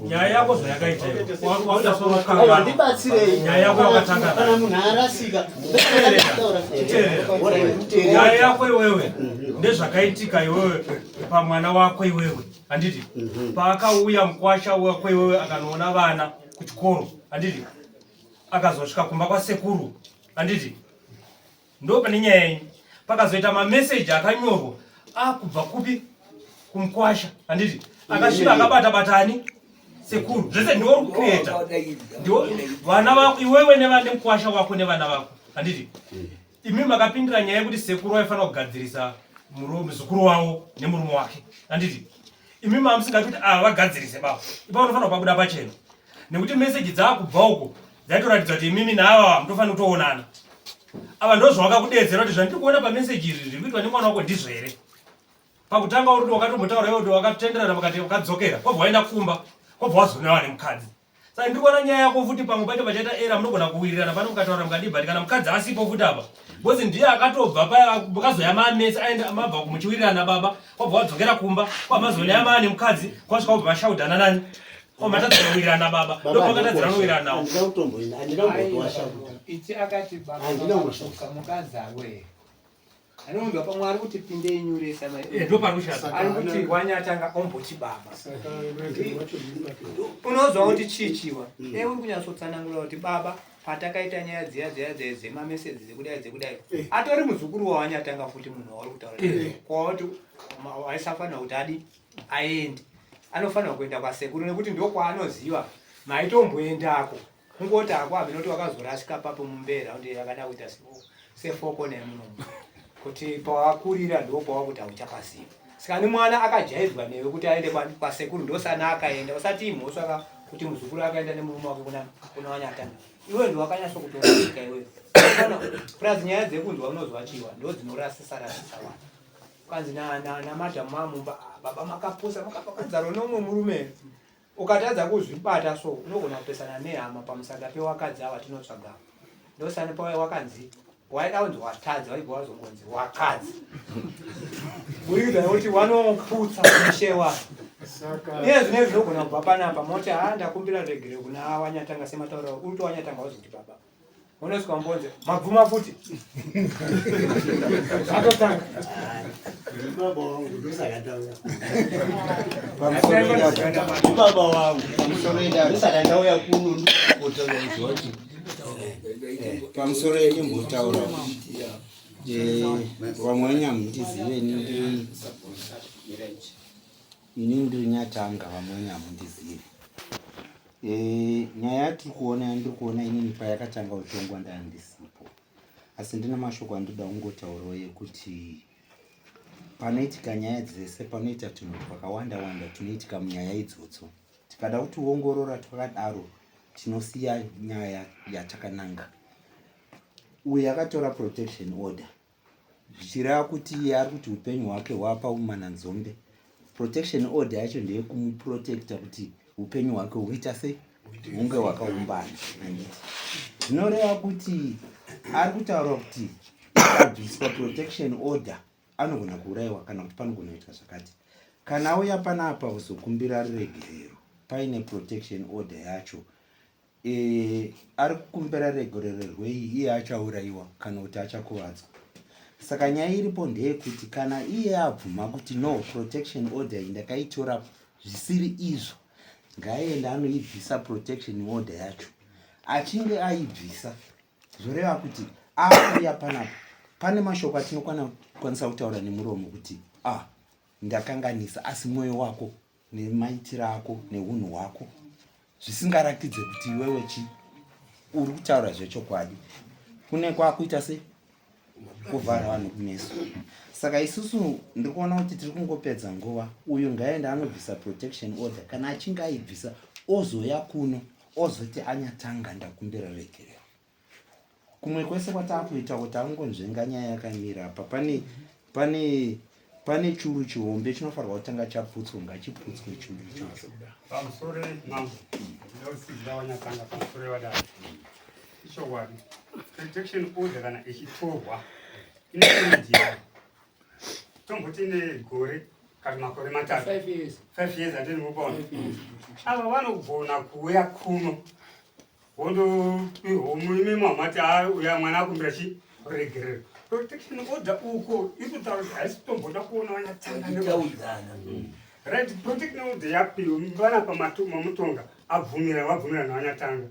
nyaya yako zvayakaita iyo wakuda soro ndibatsirei nyaya yako yakatanga kana munhu arasika nyaya yako iwewe ndezvakaitika iwewe pamwana wako iwewe handiti paakauya mukwasha wako iwewe akanoona vana kuchikoro handiti akazosvika kumba kwasekuru handiti Ndo pane nyaya yenyu. Pakazoita mameseji akanyorwa akubva kupi kumukwasha handiti akasvika akabata batani Sekuru, zvese ndiwe uri kucreata. Ndiwe vana vako iwewe nevana nemukwasha wako nevana vako. Handiti? Imi makapindira nyaya yekuti sekuru vaifanira kugadzirisa muzukuru wavo nemurume wake. Handiti? Imi mamusingati kuti ava vagadzirise baba. Ipa unofanira kupabuda pachena. Nekuti message dzakubva uko dzaitoratidza kuti imimi naava mutofanira kutoonana. Ava ndozvawakakudeedzera kuti zvandiri kuona pameseji izvi zviri kuitwa nemwana wako ndizvo here? Pakutanga uri kuti wakatombotaura iwe kuti wakatenderana mukati ukadzokera kwobva waenda kumba kwobva wazonewa nemukadzi. Saka ndiri kuona nyaya yako futi pamwe pacho pachaita era munogona kuwirirana pano mukataura mukadii but kana mukadzi asipo futi apa because ndiye akatobva paya mukazoya mamese aenda mabva muchiwirirana baba kwobva wadzokera kumba kwamazoneya maa nemukadzi kwasvika kubva mashaudhana nani kwamatadzira kuwirirana baba ndopamakatadzira kuwirirana nawo. Iti akati baba mukadzi awe Anonzwa pamwe ari kuti pindei nyuresa mai. Eh, ndo pari kushata. Ari kuti wanyatanga omboti baba. Unozwa kuti chii chiwa. Mm. Eh, uri kunyatsotsanangura kuti baba patakaita nyaya dziya dziya dziya dzemameseji dzekudai dzekudai. Eh. Atori muzukuru wawanyatanga futi munhu wauri kutaura. Eh. Kwawati aisafanira kuti adi aende. Anofanira kuenda kwasekuru nekuti ndokwaanoziva maitomboendako. Kungoti hako hameno kuti wakazorasika papo mumbera kuti yakada kuita sefoko nemuno kuti pawakurira ndo pawakuti hauchapaziva saka ni mwana akajaidzwa newe kuti aende kwasekuru ndosana akaenda usati imhosva ka kuti muzukuru akaenda nemurume wake kuna kuna wanyatanga iwe ndo wakanyatso kutorasika iwe plus nyaya dzekunzwa unozwachiwa ndo dzinorasisa rasisa vanhu ukanzi namadhamu mamumba ah, baba makapusa makapakadzaro neumwe murume Ukatadza kuzvibata so unogona kupesana nehama pamusaka pewakadzi awa tinotsvaga. Ndosani pawai wakanzi waida kunzi watadza waibva wazongonzi wakadzi. Burikidza nekuti wanoputsa mushe wako. Iye zvine zvinogona kubva panapa moti haa ndakumbira regere kuna wanyatanga sematauriro uri kuti wanyatanga wazoti baba. Unosvika mbonze mabvuma futi. Zvatotanga. Baba wangu ndosaka ndauya. Baba wangu ndosaka ndauya kuno ndikutaura kuti pamusoro yendimbotaura vamwe vanyamundizive ini ndiri ini ndiri nyatanga vamwe vanyamundizive Eh, nyaya yatiri kuona yandiri kuona inini payakatanga kutongwa ndandisipo asi ndine mashoko andinoda kungotaurawo yekuti panoitika nyaya dzese panoita tunhu twakawanda wanda tunoitika munyaya idzodzo tikada kutiongorora twakadaro tinosiya nyaya yatakananga uyu akatora protection order zvichireva kuti iye ari kuti upenyu hwake hwapa umananzombe protection order yacho ndeyekumuprotecta kuti upenyu hwake huita sei hunge hwakaumbana handiti zvinoreva kuti ari kutaura kuti ikabviswa protection order anogona kuurayiwa kana kuti panogona kuitwa zvakati kana auya panapa kuzokumbira ruregerero paine protection order yacho E, ari kukumbira regerero rwei iye achaurayiwa kana kuti achakuvadzwa saka nyaya iripo ndeyekuti kana iye abvuma kuti no protection order iyi ndakaitora zvisiri izvo ngaaende anoibvisa protection order yacho achinge aibvisa zvoreva kuti akuuya panapa pane mashoko atinokwanisa kutaura nemuromo kuti ah ndakanganisa asi mwoyo wako nemaitiro ako neunhu hwako zvisingaratidze kuti iwewe chi uri kutaura zvechokwadi kune kwakuita se kuvhara vanhu kumeso saka isusu ndiri kuona kuti tiri kungopedza nguva uyu ngaende anobvisa protection order kana achinge aibvisa ozoya kuno ozoti anyatanga ndakumbira regerero Kumwe kwese kwatakuita kuti angonzvenga nyaya yakamira apa pane pane pane churu chihombe chinofanirwa kutanga chaputswa ngachiputswe churu ichocho. Pamusoro mambo ndinotsigira wanyatanga pamusoro vadaro ichokwadi protection order kana ichitorwa ine tomboti negore kana makore matatu five years andini mupona ava vanogona kuuya kuno wondoimimi mamati uya mwana akumbira chi regerero protection order uko iri kutaura kuti haisi kutomboda kuona vanyatanga right protection order yapiwa vana pamamutonga abvumira vabvumira navanyatanga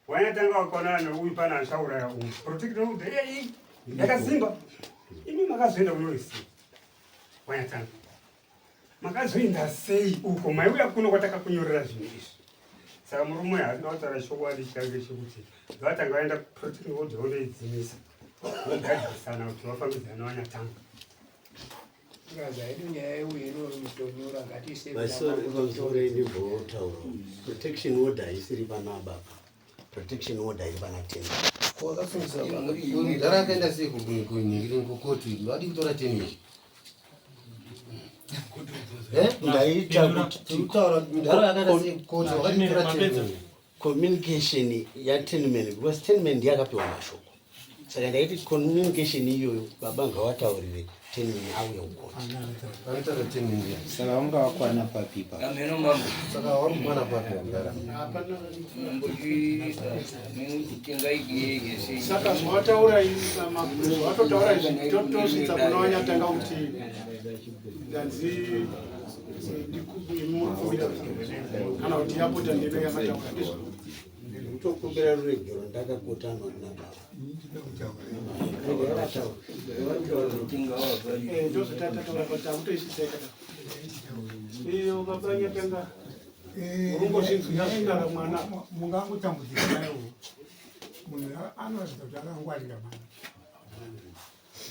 wanyatanga wakaona neuyu pana achauraya uyu protection order iyai yakasimba imi makazoenda kunoisiya wanyatanga makazoenda sei uko maiuya kuno kwatakakunyorera zvinhu izvi Saka murume uyu haasida kutaura chokwadi chake chekuti vatanga vaenda kuprotection order vondoidzimisa vogadzirisana kuti vafambidzana navanyatanga. Ndimbotaura protection order isiri pana baba, protection order iri pana ten. Wakasungisa mudhara akaenda sei kunhingiri kukoti? Vadii kutora 10 izvi? Ndaita kuti Kutaura mudhara akaenda sei kukoti, wakadii kutora 10? Communication yaTenman, because Tenman ndiye akapiwa mashoko, saka ndaiti communication iyoyo baba ngawataurire Tenman auye kukoti. Vanotaura 10 ndiye. Saka wanga wakwana papi pa? Ameno mambo. Saka wari kukwana papi mudhara? Saka zvawataura, zvawatotaura izvi, totosvitsa kuna vanyatanga kuti ndanzi murikumbira kana kuti yapota ndeno yamataura, ndizvo? Ndikutokumbira ruregero ndakakotama kuna baba. Ndozvatataura kuti akutoisvitsa ikata iyo baba nyatanga urungozvinzwira zvindara mwana. Mungangotambudzika nayo, munhu anoratidza kuti akangwarira mwana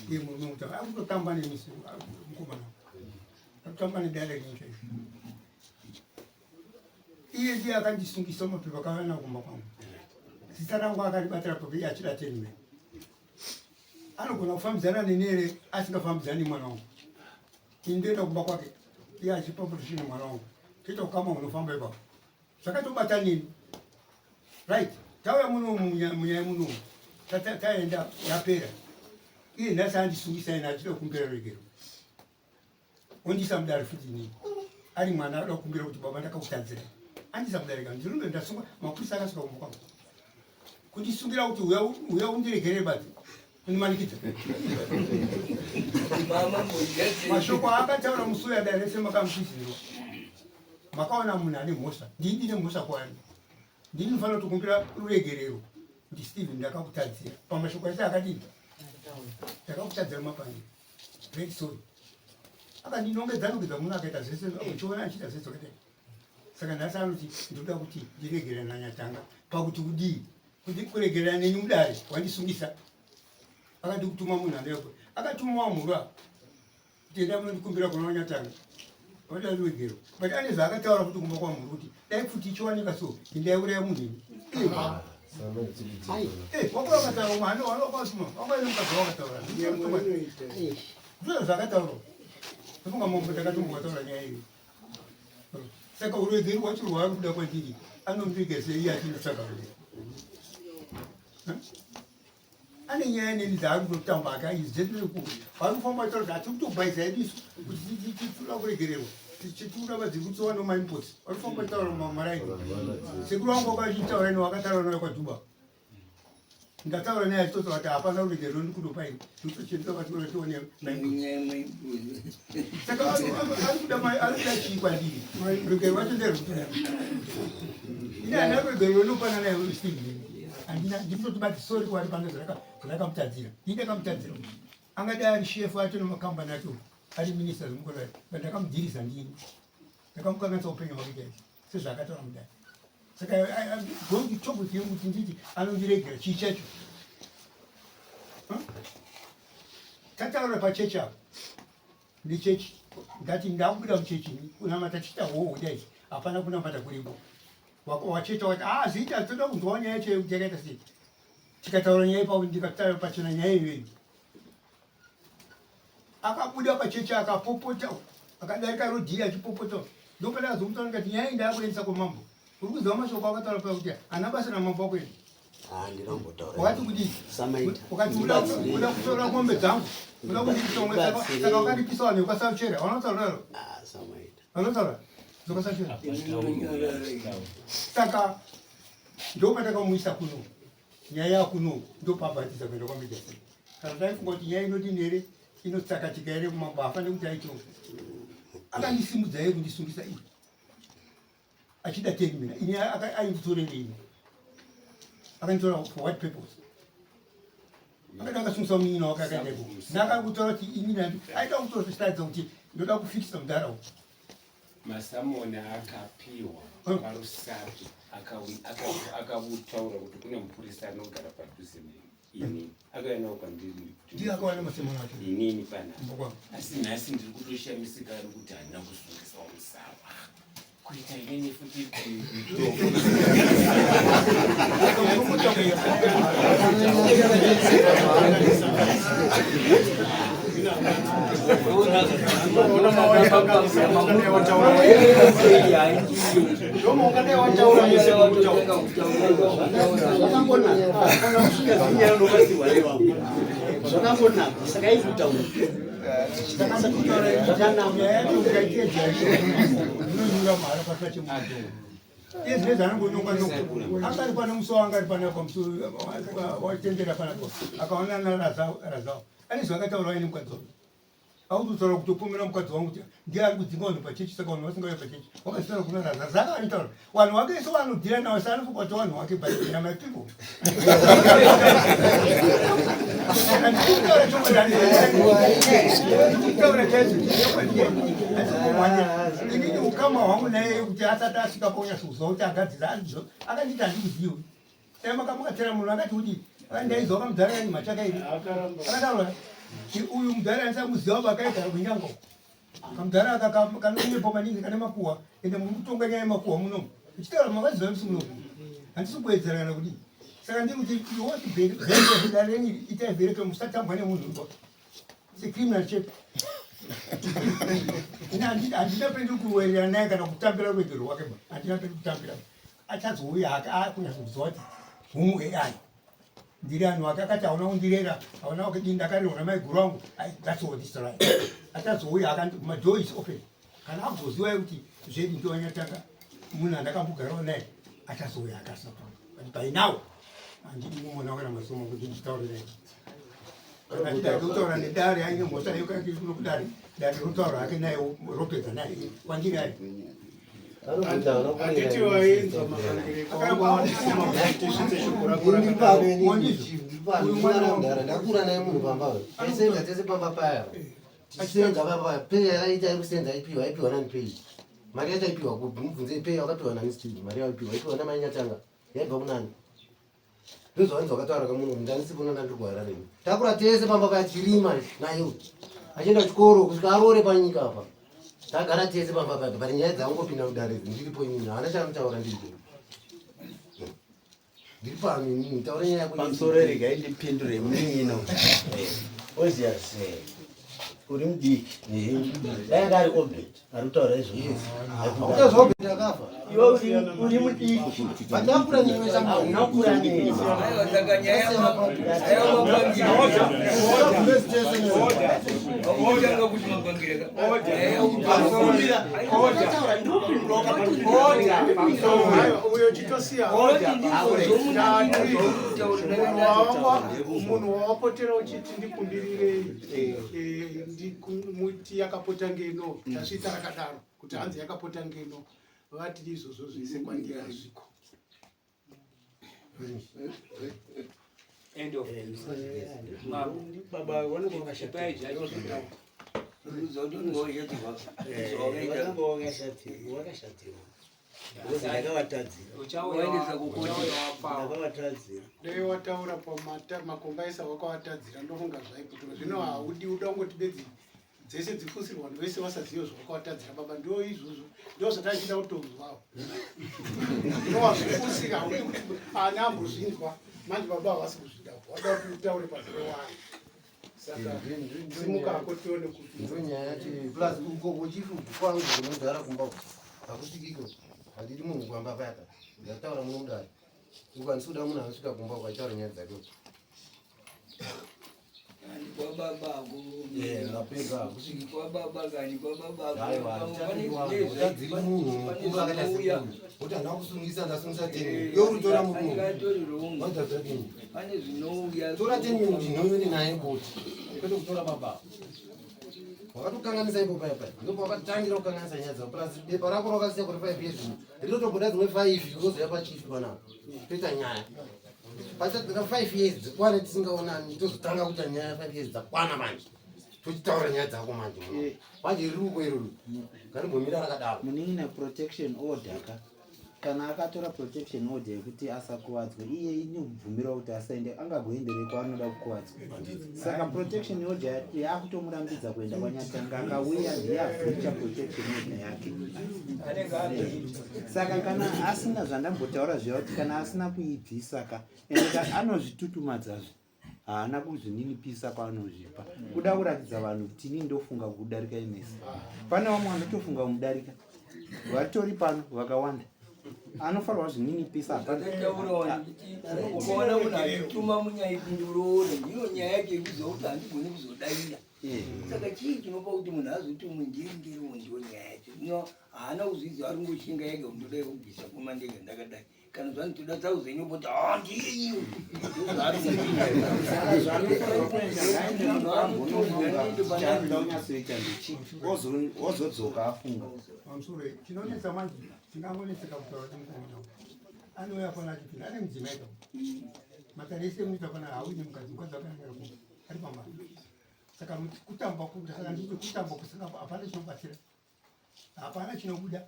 iye murume kuti akutotamba nemisi mukomana akutamba nedare rincho izvi. Iye ndiye akandisungisa mapepa akavana kumba kwangu, zita rangu akaribatira pape iye achida tenime. Anogona kufambidzana neni here asingafambidzani nemwana wangu? Ini ndoenda kumba kwake iye achipa protection mwana wangu, toita kukama unofamba ipapo zvakatobata nini. Right, tauya muno munyaya munomu, taenda yapera. Iye nhasi andisungisa ine achida kukumbira regero, ondisa mudare futi inini ari mwana ada kukumbira kuti baba ndakakutadzira, andisa mudare ka ndirume ndasungwa. Mapurisa akasvika kumba kwangu kundisungira kuti uya undiregerere bati kundimanikidza. Mashoko aakataura musi uya dare rese makamutizirwa, makaona munhu ane mhosva. Ndini ndine mhosva kwaari, ndini ndinofanira kutokumbira ruregerero kuti Steven ndakakutadzira pamashoko ese akadini, ndakakutadzira mapangi, very sorry. Akandinongedza nongedza munhu akaita zvese uchiona achiita zvese zvakadai. Saka nhasi anoti ndoda kuti ndiregerera nanyatanga pakuti kudii? Kuti kuregerera neni mudare wandisungisa. Akati kutuma munhu aneko akatuma wamhura kuti enda munondikumbira kuna wanyatanga vada ruregero, but ane zvaakataura kuti kumba kwamhuru kuti dai pfuti ichiwanika so ndaiuraya munhu ini. Wanga wakataura mwana wakasuma wanga ine mukadzi wakataura ndizvo zvakataurwa. Ndofunga mambo ndakatombowataura nyaya iyo. Saka uregeri hwacho rwaari kuda kwandiri anombiga sei achinotsvaga rugero? Ane nyaya neni dzaari kutotamba akaizi vari kufamba taura kuti hatiri kutobhaisa yedu isu kuti titoda kuregererwa, tichitiura vadziri kutsowa nemaimpots vari kufamba taura mumaraini. Sekuru wangu wakachitaura ino wakataura nayo kwaDhuba, ndataura naye achitotaura kuti hapana ruregerero ndikutopa ini ndikutochenda vationa tione. Saka ari kuda chii kwandiri? Ruregero rwacho nderwekuti ini handina ruregerero rinopana naye Steve, handina. Ndikutoti bati sorry kwari pane zvandakamutadzira. Ini ndakamutadzira, angadai ari shefu acho nemakambani acho, ari minista zvemukorai, but ndakamudhirisa ndini, ndakamukanganisa upenyu hwake chaizvo sezvaakataura mudai. Saka I'm going to talk with him kuti nditi anondiregera chii chacho. Tataura pachechi apo nechechi, ndati ndakubuda muchechi kunamata tichita hoho dai hapana kunamata kuripo. Wachecha wakati ah zviita toda kunzwawo nyaya yacho yekuti yakaita sei. Tikataura nyaya ipapo, ndikataura pachena nyaya iyoyo. Akabuda pachechi akapopota, akadarika rodhi achipopota. Ndopandakazomutaura ndikati nyaya iyi ndakuendesa kwamambo. Uri kuziva mashoko akataura paya kuti hana basa namambo wakuenda? Ah, ndinombotaura. Wakati kudii? Samaita. Wakati uda kutora mombe dzangu, uda kunditonga, saka wakandipisa vanhu vekwaSauchera vanotaura daro. Ah, Samaita. Vanotaura zvekwaSauchera. Saka ndopatakamuisa kuno nyaya yakuno, ndopabhatidza kuenda kwamejasi. Kana taifunga kuti nyaya inodini here, inotsakatika here kumambo, hafaniri kuti aito akandisimudza iye kundisungisa iye achida 10 mina. Ini ainditorere ini akanditora for what purpose? Akada akasungisa munin'ina wake akaenda ikoko. Ndakakutaura kuti ini aida kutoratidza kuti ndoda kufikisa mudhara uyu. Masamoni akapiwa kwaRusape akavutaura kuti kune mupurisa anogara padhuze inini akauya nawo kwandiri Ndiye akawana masamoni acho. Inini panapa. Kumba kwangu. Asi nhasi ndiri kutoshamisika ari kuti handina kusungisawo musawa. Kuita inini futi. Zvakangonaka, saka izvitaura Izvi zvanongonyonga nyonga. Angari pane musi waangari panapa musi watendera panapa akaona naRazao. Ane zvakataura aine mukadzi wangu. Autotaura kutopomera mukadzi wangu kuti ndiye ari kudzinga vanhu pachechi saka vanhu vasingauye pachechi. Wakazvitaura kuna Razao. Zaka anotaura. Vanhu vake isu vanodhira navo sa anofunga kuti vanhu vake but they are my people. Saka ndikutaura chokwadi. Ndikutaura chaizvo chokwadi. Handisi Inini ukama hwangu naye kuti asati asvika paunyatsokuziva kuti agadzira azvo akanditi handikuzivi. Dai makamukatera munhu akati kuti ndaizwa kamudhara yanyu machaka iri. Akataura uyu mudhara andisamuziva vakaigara kunyanga. Kamudhara aka kanonyepa maningi kane makuhwa ende muri kutonga nyaya yemakuhwa munomu. Uchitaura makaziva musi munomu. Handisi kuwedzera kana kudii. Saka ndiri kuti iwoti bheri renyu itai bhereke musatambwa nemunhu. It's a criminal check. Ini handina pendi kuwerera naye kana kutambira rwendo rwake ba. Handina pendi kutambira. Achazouya hake akunyatsokuziva kuti who am I. Ndiri anhu ake akati hauna kundirera, hauna kudii ndakarerwa namaiguru angu. That's all this right. Achazouya hake my door is open. Kana akuzoziva kuti zvedi ndowanyatanga munhu andakambogarawo naye achazouya hake asina kutaura. But by now handidi kumuona kana masomo kuti nditaure naye. Kana achida kutaura nedare aine mhosva yekuno kudare, dare rotaura hake naye ropedza naye kwandiri ayi. Handiti wainzwa mapangireko shoko rako rakadaro. Ndakura naye munhu pamba taisenza tese pamba paya tichisenza pamba paya pay yakaita yekusenza aipiwa aipiwa nani pay mari yacho aipiwa kupi mubvunze pay wakapiwa nani steve mari yaipiwa aipiwa namai nyatanga yaibva kunani Ndozvavanzi vakataura kamuno ndanisipo nandiri kuHarare ini. Takura tese pamba paya tichirima naye achienda kuchikoro kusvika aroore panyika apa. Tagara tese pamba paya but nyaya dzangopinda mudare idzi ndiripo inini haana chaanotaura ndiripo. Ndiri pano inini taura nyaya yako. Pamusoro regai ndipindure munin'ina. Ozias uri mudiki. Dai anga ari Obert. Ari kutaura izvozvo. Hautazwa Obert akafa. Iwe uri mudiki. Vandakura newe shamwari. Hauna kukura newe. Aiwa saka nyaya yamapangire kuti mapangire ka. Uyo chitosiya munhu wawapotera uchiti ndikumbirirei muti yakapota ngeno tasvitsa rakadaro kuti hanzi yakapota ngeno vati izvozvo zvese kwandiri hazviko. End of. Baba vanenge vakashatirwa. Vakashatirwa. Because ndakavatadzira. Ndakavatadzira. Dai wataura pamakomba ese awakavatadzira ndofunga zvaiputura. Zvino haudi uda kungoti bedzi dzese dzifusirwa vanhu vese vasazive zvawakavatadzira baba ndo izvozvo ndo zvatachida kutonzwawo. Ndowazvifusira haudi kuti ani ambozvinzwa manje baba havasi kuzvida. Wada kuti utaure pazere wani. Saka simuka hako tione kuti Ndonyaya yacho plus uko kuchifu kwangu kunogara kumba uko hakusvikiko handidi munhu kuhamba paya pa ndataura muno mudare uko handisi kuda munhu anosvika kumba uko achitaura nyaya dzake uko Kwababa mapedza hakusvikiki kwababa kani kwababa aiwa handichadziri munhu mukuru akaita sekuru kuti handina kusungisa ndasungisa teni iwe uri tora murume wadzadza teni pane zvinouya tora teni ndinoyone naye boti kwete kutora baba wakatokanganisa ipo paya paya ndipo wakatangira kukanganisa nyaya dzako plus bepa rako rakasiya kuti 5 years rinotobuda dzimwe 5 unozouya pachifi panapa toita nyaya pachadzika 5 years dzikwane tisingaonani tozotanga kuita nyaya 5 years dzakwana manje. Tochitaura nyaya dzako manje muno. Manje riri uko iroro. Ngarimbomira rakadaro. Munin'ina protection order ka kana akatora protection order yekuti asakuvadzwe iye inobvumirwa kuti asaende angagoenderei kwaanoda kukuvadzwa saka protection order yakutomurambidza kuenda kwanyatanga akauya ndiye abreacha protection order yake saka kana asina zvandambotaura zviya kuti kana asina kuibvisa ka ende anozvitutumadzazve haana kuzvininipisa kwaanozvipa kuda kuratidza vanhu kuti inini ndofunga kudarika imesi pane vamwe vanotofunga kumudarika vatori pano vakawanda anofanirwa zvininipisa ukaona munhu achituma munyaipindurore ndiyo nyaya yake yekuziva kuti handigoni kuzodaira saka chii chinopa kuti munhu azoti umwe ndiri ndiyo nyaya yacho no haana kuzviziva ari ngoshinga yega kundodai kubvisa kuma ndega ndakadai kana zvanzi toda thousand yoboti ah ndiyo unyatsoita ndichi wozodzoka afunga pamusoro chinonetsa manje tingangonetseka kutaura kuti mukomana anouya pano achipinda ane mudzimai ka matare ese munoita pana hauine mukadzi mukadzi wakanangara ku ari pamba saka kutamba saka nditi kutamba kusaka hapana chinobatsira hapana chinobuda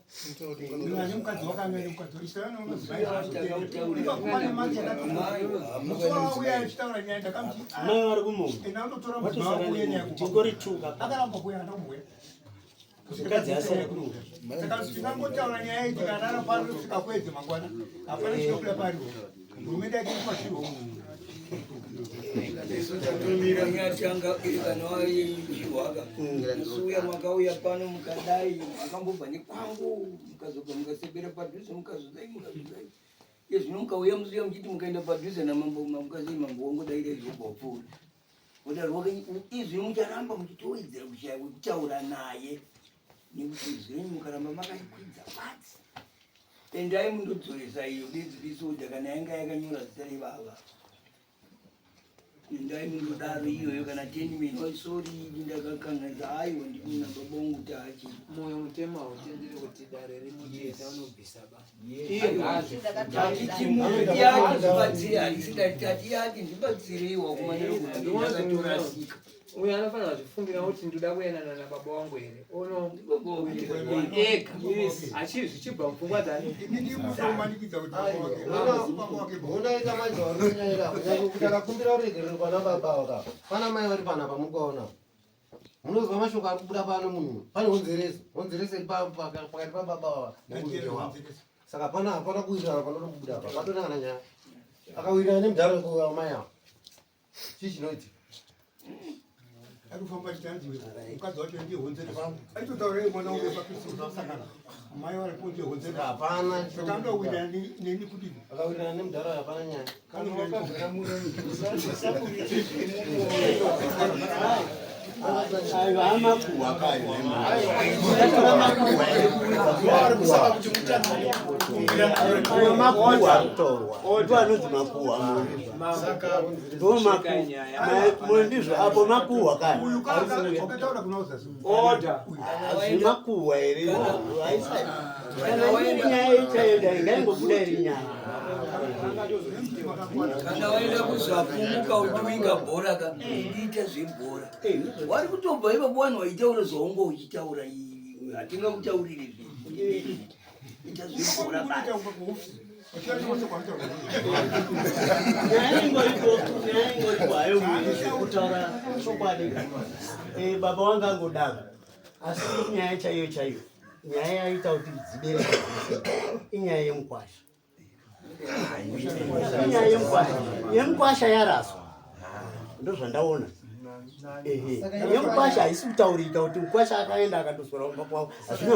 ane mukadzi wakanga ane mukadzi isaanomadzimaimusowauya achitaura nyaya ndakamuti mai vari kumumba enda undotora mudzimai wako uye naye tingorituka akaramba kuuya andakumbuya mukadzi asara saka tingangotaura nyaya iyi tikarara pano kusvika kwedze mangwana hapana chinobuda pariwo hurumende yake iri nyatanga iri kana wachiwaka musi uya makauya pano mukadai makambobva nekwangu mukazobva mukasebera padhuze mukazodai mukazodai iye zvino mukauya musi uya muchiti mukaenda padhuze namambo mukazei mambo wangodaira izvobva wapfuura odarwa izvino mucharamba muchitowedzera kushaya kwekutaura naye nekuti izvenyu mukaramba makaikwidza pasi endai mundodzoresa iyo bedzi bisoda kana yanga yakanyora zita revava endai mundodaro iyoyo kana tenmen sori ndakakanganisa aiwa ndikuna baba wangu tachi moyo mutemo hautenderi kuti dare rimutiita unobvisa ba tatichimuti ndibatsire handisi tati yati ndibatsireiwa kumanira kuti ndakatorasika uyo anofanira kuzvifungira kuti ndoda kuenana nababa wangu here ono ega achi zvichibva mupfungwa dzani unaita manje warinyaira kuti akakumbira ruregerero pana baba waka pana mai vari panapa mukaona munozwa mashoko ari kubuda pano munhu pane honzereso honzereso iri pakati pababa wava nemurume wavo saka pana hapana kuwirirana panoda kubuda apa patonangana nyaya akawirirana nemudharo wamai avo chii chinoitika ari kufamba achitanzi mukadzi wacho ndiye honzeresa aitotaura mwana wangu pakristu zvasangana mai varipo ndiye honzeresa hapana saka anoda kuwirirana neni kuti akawirirana nemudharo hapana nyaya ayo amakuhwa kayo ayo makuhwa akutorwa ndo anonzi makuhwa ndo makuhwa ndizvo apo makuhwa kayo hazvimakuhwa here kana iri nyaya ichaenda ingaingobuda iri nyaya kana waenda kuzvapumuka uchiwinga bhora ka ndiite zvebhora wari kutobva ipapo vanhu vaitaura zvaunga uchitaura hatingakutauriri zvinhu ita zvebhora basi nyaya ingoripo nyaya ingoripo hayo kutaura chokwadi baba wanga angodaro asi nyaya chaiyo chaiyo nyaya yaita kuti dzibereke dzese inyaya yemukwasha inyaya yemukwasha yemukwasha yaraswa ndozvandaona ehe yemukwasha haisi kutaurika kuti mukwasha akaenda akandoswera kumba kwavo hazvina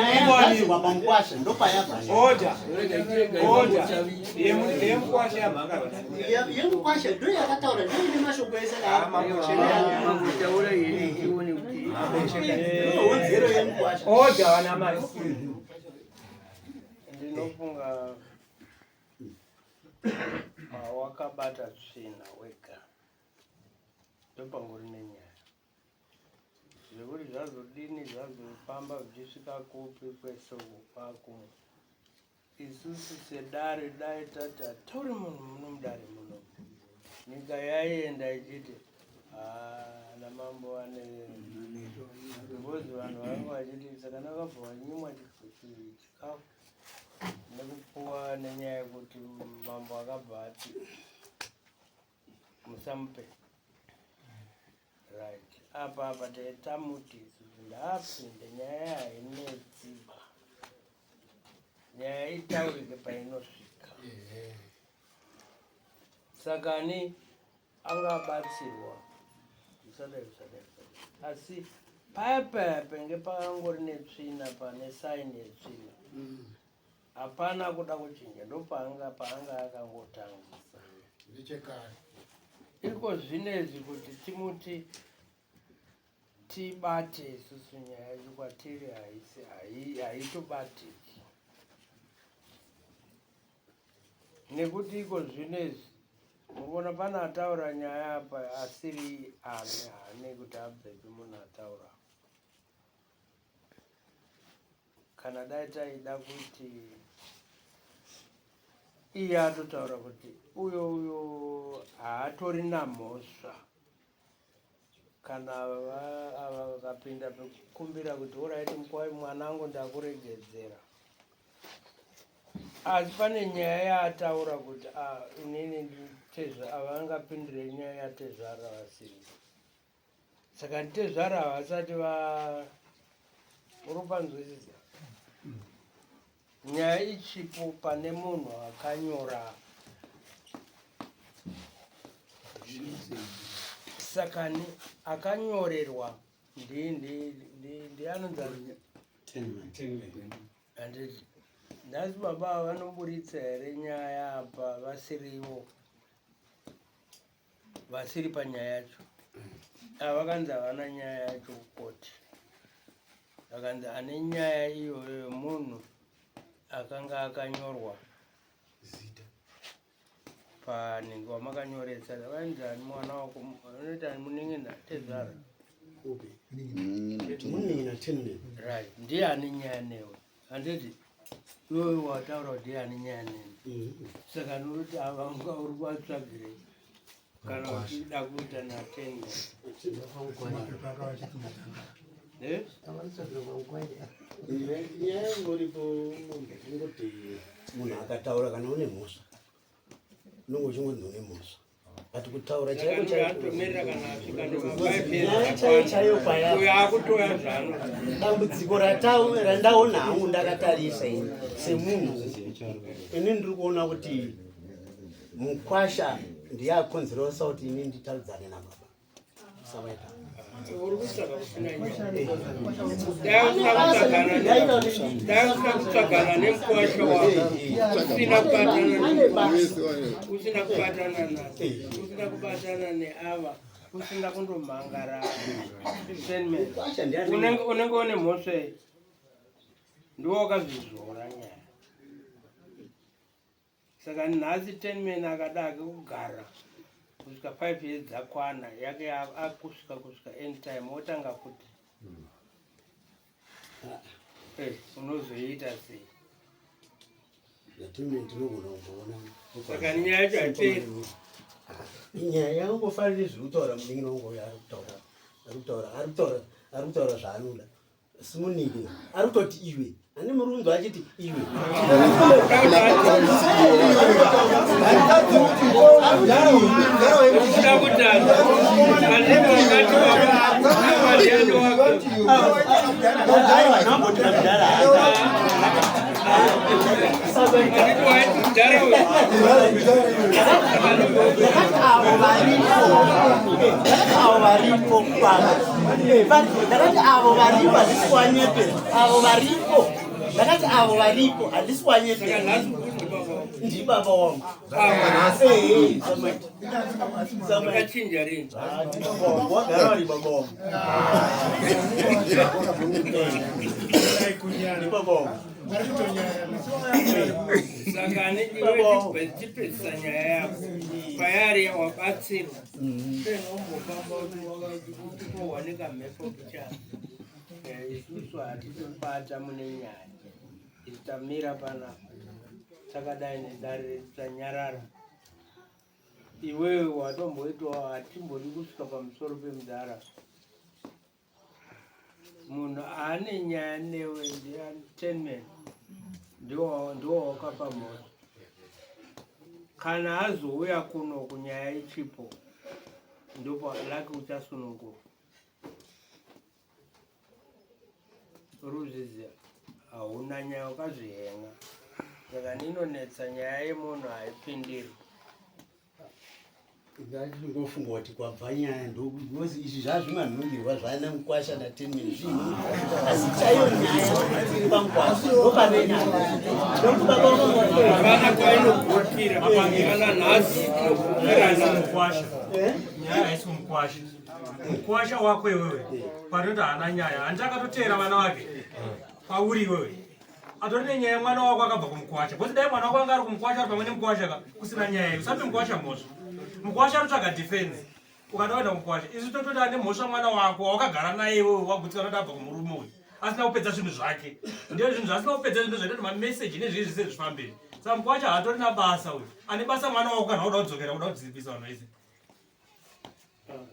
nyaya yagadzirwa pamukwasha ndopayabva yemukwasha yamhangarwa yemukwasha ndo yakataura ndo ine mashoko ese taura here tione kuti honzero yemukwasha oda vana mai ndinofunga Zvekuti zvazodini zvazofamba zvichisvika kupi kwese uko kwakumwe. Isusu sedare dai tati hatauri munhu muno mudare muno. Nyika yaienda ichiti ana mambo ane because vanhu vanga vachiti saka ndakabva wanyimwa chikafu nekupuwa nenyaya yekuti mambo akabva ati musamupe right apa apa tamuti isusu ndaapinde nyaya hainetsiba nyaya itaurike painosvika saka ani angabatsirwa usadai usadai usadai asi paya paya penge pakangori netsvina pane saini yetsvina hapana kuda kuchinja ndopaanga paanga akangotangisa nechekare iko zvinezvi kuti timuti tibate isusu nyaya yacho kwatiri haisi haitobatiki nekuti iko zvinezvi mukuona pane ataura nyaya apa asiri ane haane kuti abvepi munhu ataura kana dai taida kuti iye atotaura kuti uyo uyo haatorina mhosva kana ava vakapinda pekukumbira kuti oraiti mukwai mwanangu ndakuregedzera asi pane nyaya yaataura kuti ah, inini nditezva ava angapindire nyaya yatezvara vasiri saka nditezvara havasati va uri panzwisisa Nyaya ichipo pane munhu akanyora saka akanyorerwa ndianonzi handiti nhasi baba ava vanoburitsa here nyaya apa vasirivo vasiri panyaya yacho ava vakanzi havana nyaya yacho kukoti vakanzi ane nyaya iyoyo yemunhu akanga akanyorwa zita panenge wamakanyoresa vainzi ani mwana wako anoita ani munin'ina tezvara munin'ina tenman right ndiye ane nyaya newe handiti iwewe wataura kuti ndiye ane nyaya neni mm-hmm. saka nokuti ava unga uri kuvatsvagirei kana uchida kuita natenman Eh? Nyaya ingoripo ingoti munhu akataura kana une mhosva unonge uchingonzi une mhosva but kutaura chaiko chaiyo chaiyo paya dambudziko randaona hangu ndakatarisa ini semunhu ini ndiri kuona kuti mukwasha ndiye akonzeresa kuti ini nditaudzane nababa dai usina kutsvagana nemukwasha wako usina kubatana usina kubatana na usina kubatana neava usina kundomhangara unenge une mhosva iyi ndiwo wakazvizora nyaya Saka nhasi Tenman akada hake kugara kusvika 5 years dzakwana yake akusvika kusvika end time otanga futi eh, unozoita sei? Tenman tinogona kumboona saka nyaya yacho haiperi. Nyaya yangofanira zviri kutaura munin'ina wangu uyo ari kutaura ari kutaura ari kutaura ari kutaura zvaanoda simuniki ari kutoti iwe ane murunzo achiti iwe Avo varipo pano ndakati avo varipo handisi kuwanyepera avo varipo ndakati avo varipo handisi kuwanyepera ndibaba wangu wagara vari baba wangu ndibaba wangu. Saka nechipedzisa nyaya yako payari wabatsirwa penombofamba kuti utowanika mhepo kuchana. Isusu hatisi kubata mune nyaya, isu tamira panapa takadai nedare redu tanyarara. Iwewe watomboitwa, hatimbodi kusvika pamusoro pemudhara. Munhu ane nyaya newe ndiTenman, ndiwo wakapa mhosva. Kana azouya kuno kunyaya ichipo, ndipo laki uchasunungurwa. Ruzviziva hauna nyaya, wakazvihenga. Saka ninonetsa nyaya yemunhu haipindirwi. Ndingofunga kuti kwabva nyaya ndokuti izvi zvazvimanhungirwa zvana mukwasha naTenman zvinhu, asi chaiyo nyaya iri pamukwasha, ndopane nyaya ndokuti baba Hapana kwainogutira kana nhasi inogutira mukwasha. Nyaya haisi mukwasha. Mukwasha wako iwewe panoti haana nyaya, handiti akatoteera vana vake pauri iwewe atori nenyaya. Mwana wako akabva kumukwasha, because dai mwana wako anga ari kumukwasha, ari pamwe nemukwasha ka, kusina nyaya iyo. Usape mukwasha mhosva. Mukwasha anotsvaga defense. Ukada kuenda kumukwasha, isu tototi ane mhosva mwana wako wawakagara naye iwewe, wagutsikana kuti abva kumurume uyu asina kupedza zvinhu zvake. Ndio zvinhu zvaasina kupedza, zvinhu zvaita kuti mameseji nezvii zvese zvifambire. Saka mukwasha haatorina basa uyu. Ane basa mwana wako. Kana uda kudzokera, uda kudzivisa vanhu vese.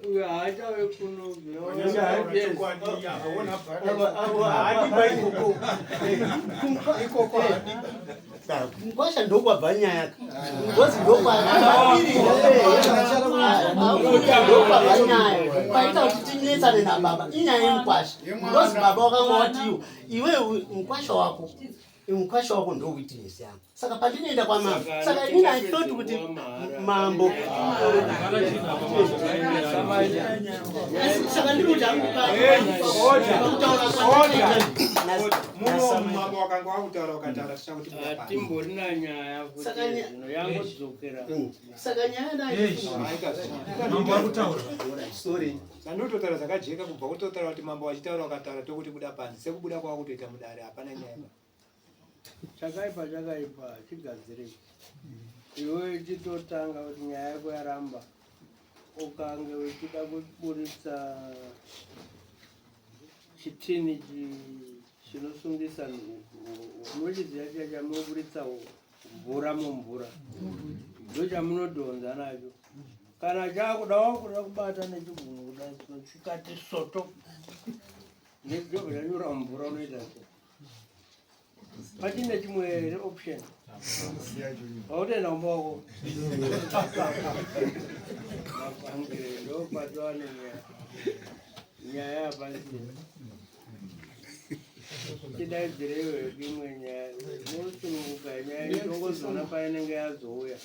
Uyo haachave kuno. Ikoko. Mukwasha ndokwabva nyaya, ngozi ndokwabva nyaya. Paita kuti tinetsane nababa inyaya yemukwasha, ngozi baba wakanga watiwo iwe mukwasha wako, mukwasha wako ndo witness yangu. Saka pandinoenda kwamambo, saka inini I thought kuti mambo, saka ndiri kuti Muno mambo wakanga wakutaura, ukataura tichakuti Hatimborina nyaya kuti zvino yangodzokera. Saka nyaya Mambo ari kutaura. Sorry. Sandototaura zvakajeka kubva kutotaura kuti mambo vachitaura, ukataura tokuti buda panze, sekubuda kwava kutoita mudare hapana nyaya. Chakaipa chakaipa, chigadzirei. Iwe chitotanga kuti nyaya yako yaramba, ukange uchida kuburitsa chitini chinosungisa, unochiziva chiya chamunoburitsa mvura mumvura, ndochamunodhonza nacho. Kana chakuda wakuda kubata nechigunwe kudai so, chikati soto nechobva chanyura mumvura, unoita sei? Pachine chimwe here option? Wautoenda kumba wako mapangire, ndopatova nenyaya. Nyaya hapasina, chidaidzireiwe imwe nyaya, mosununguka. Nyaya itongozoona painenge yazouya.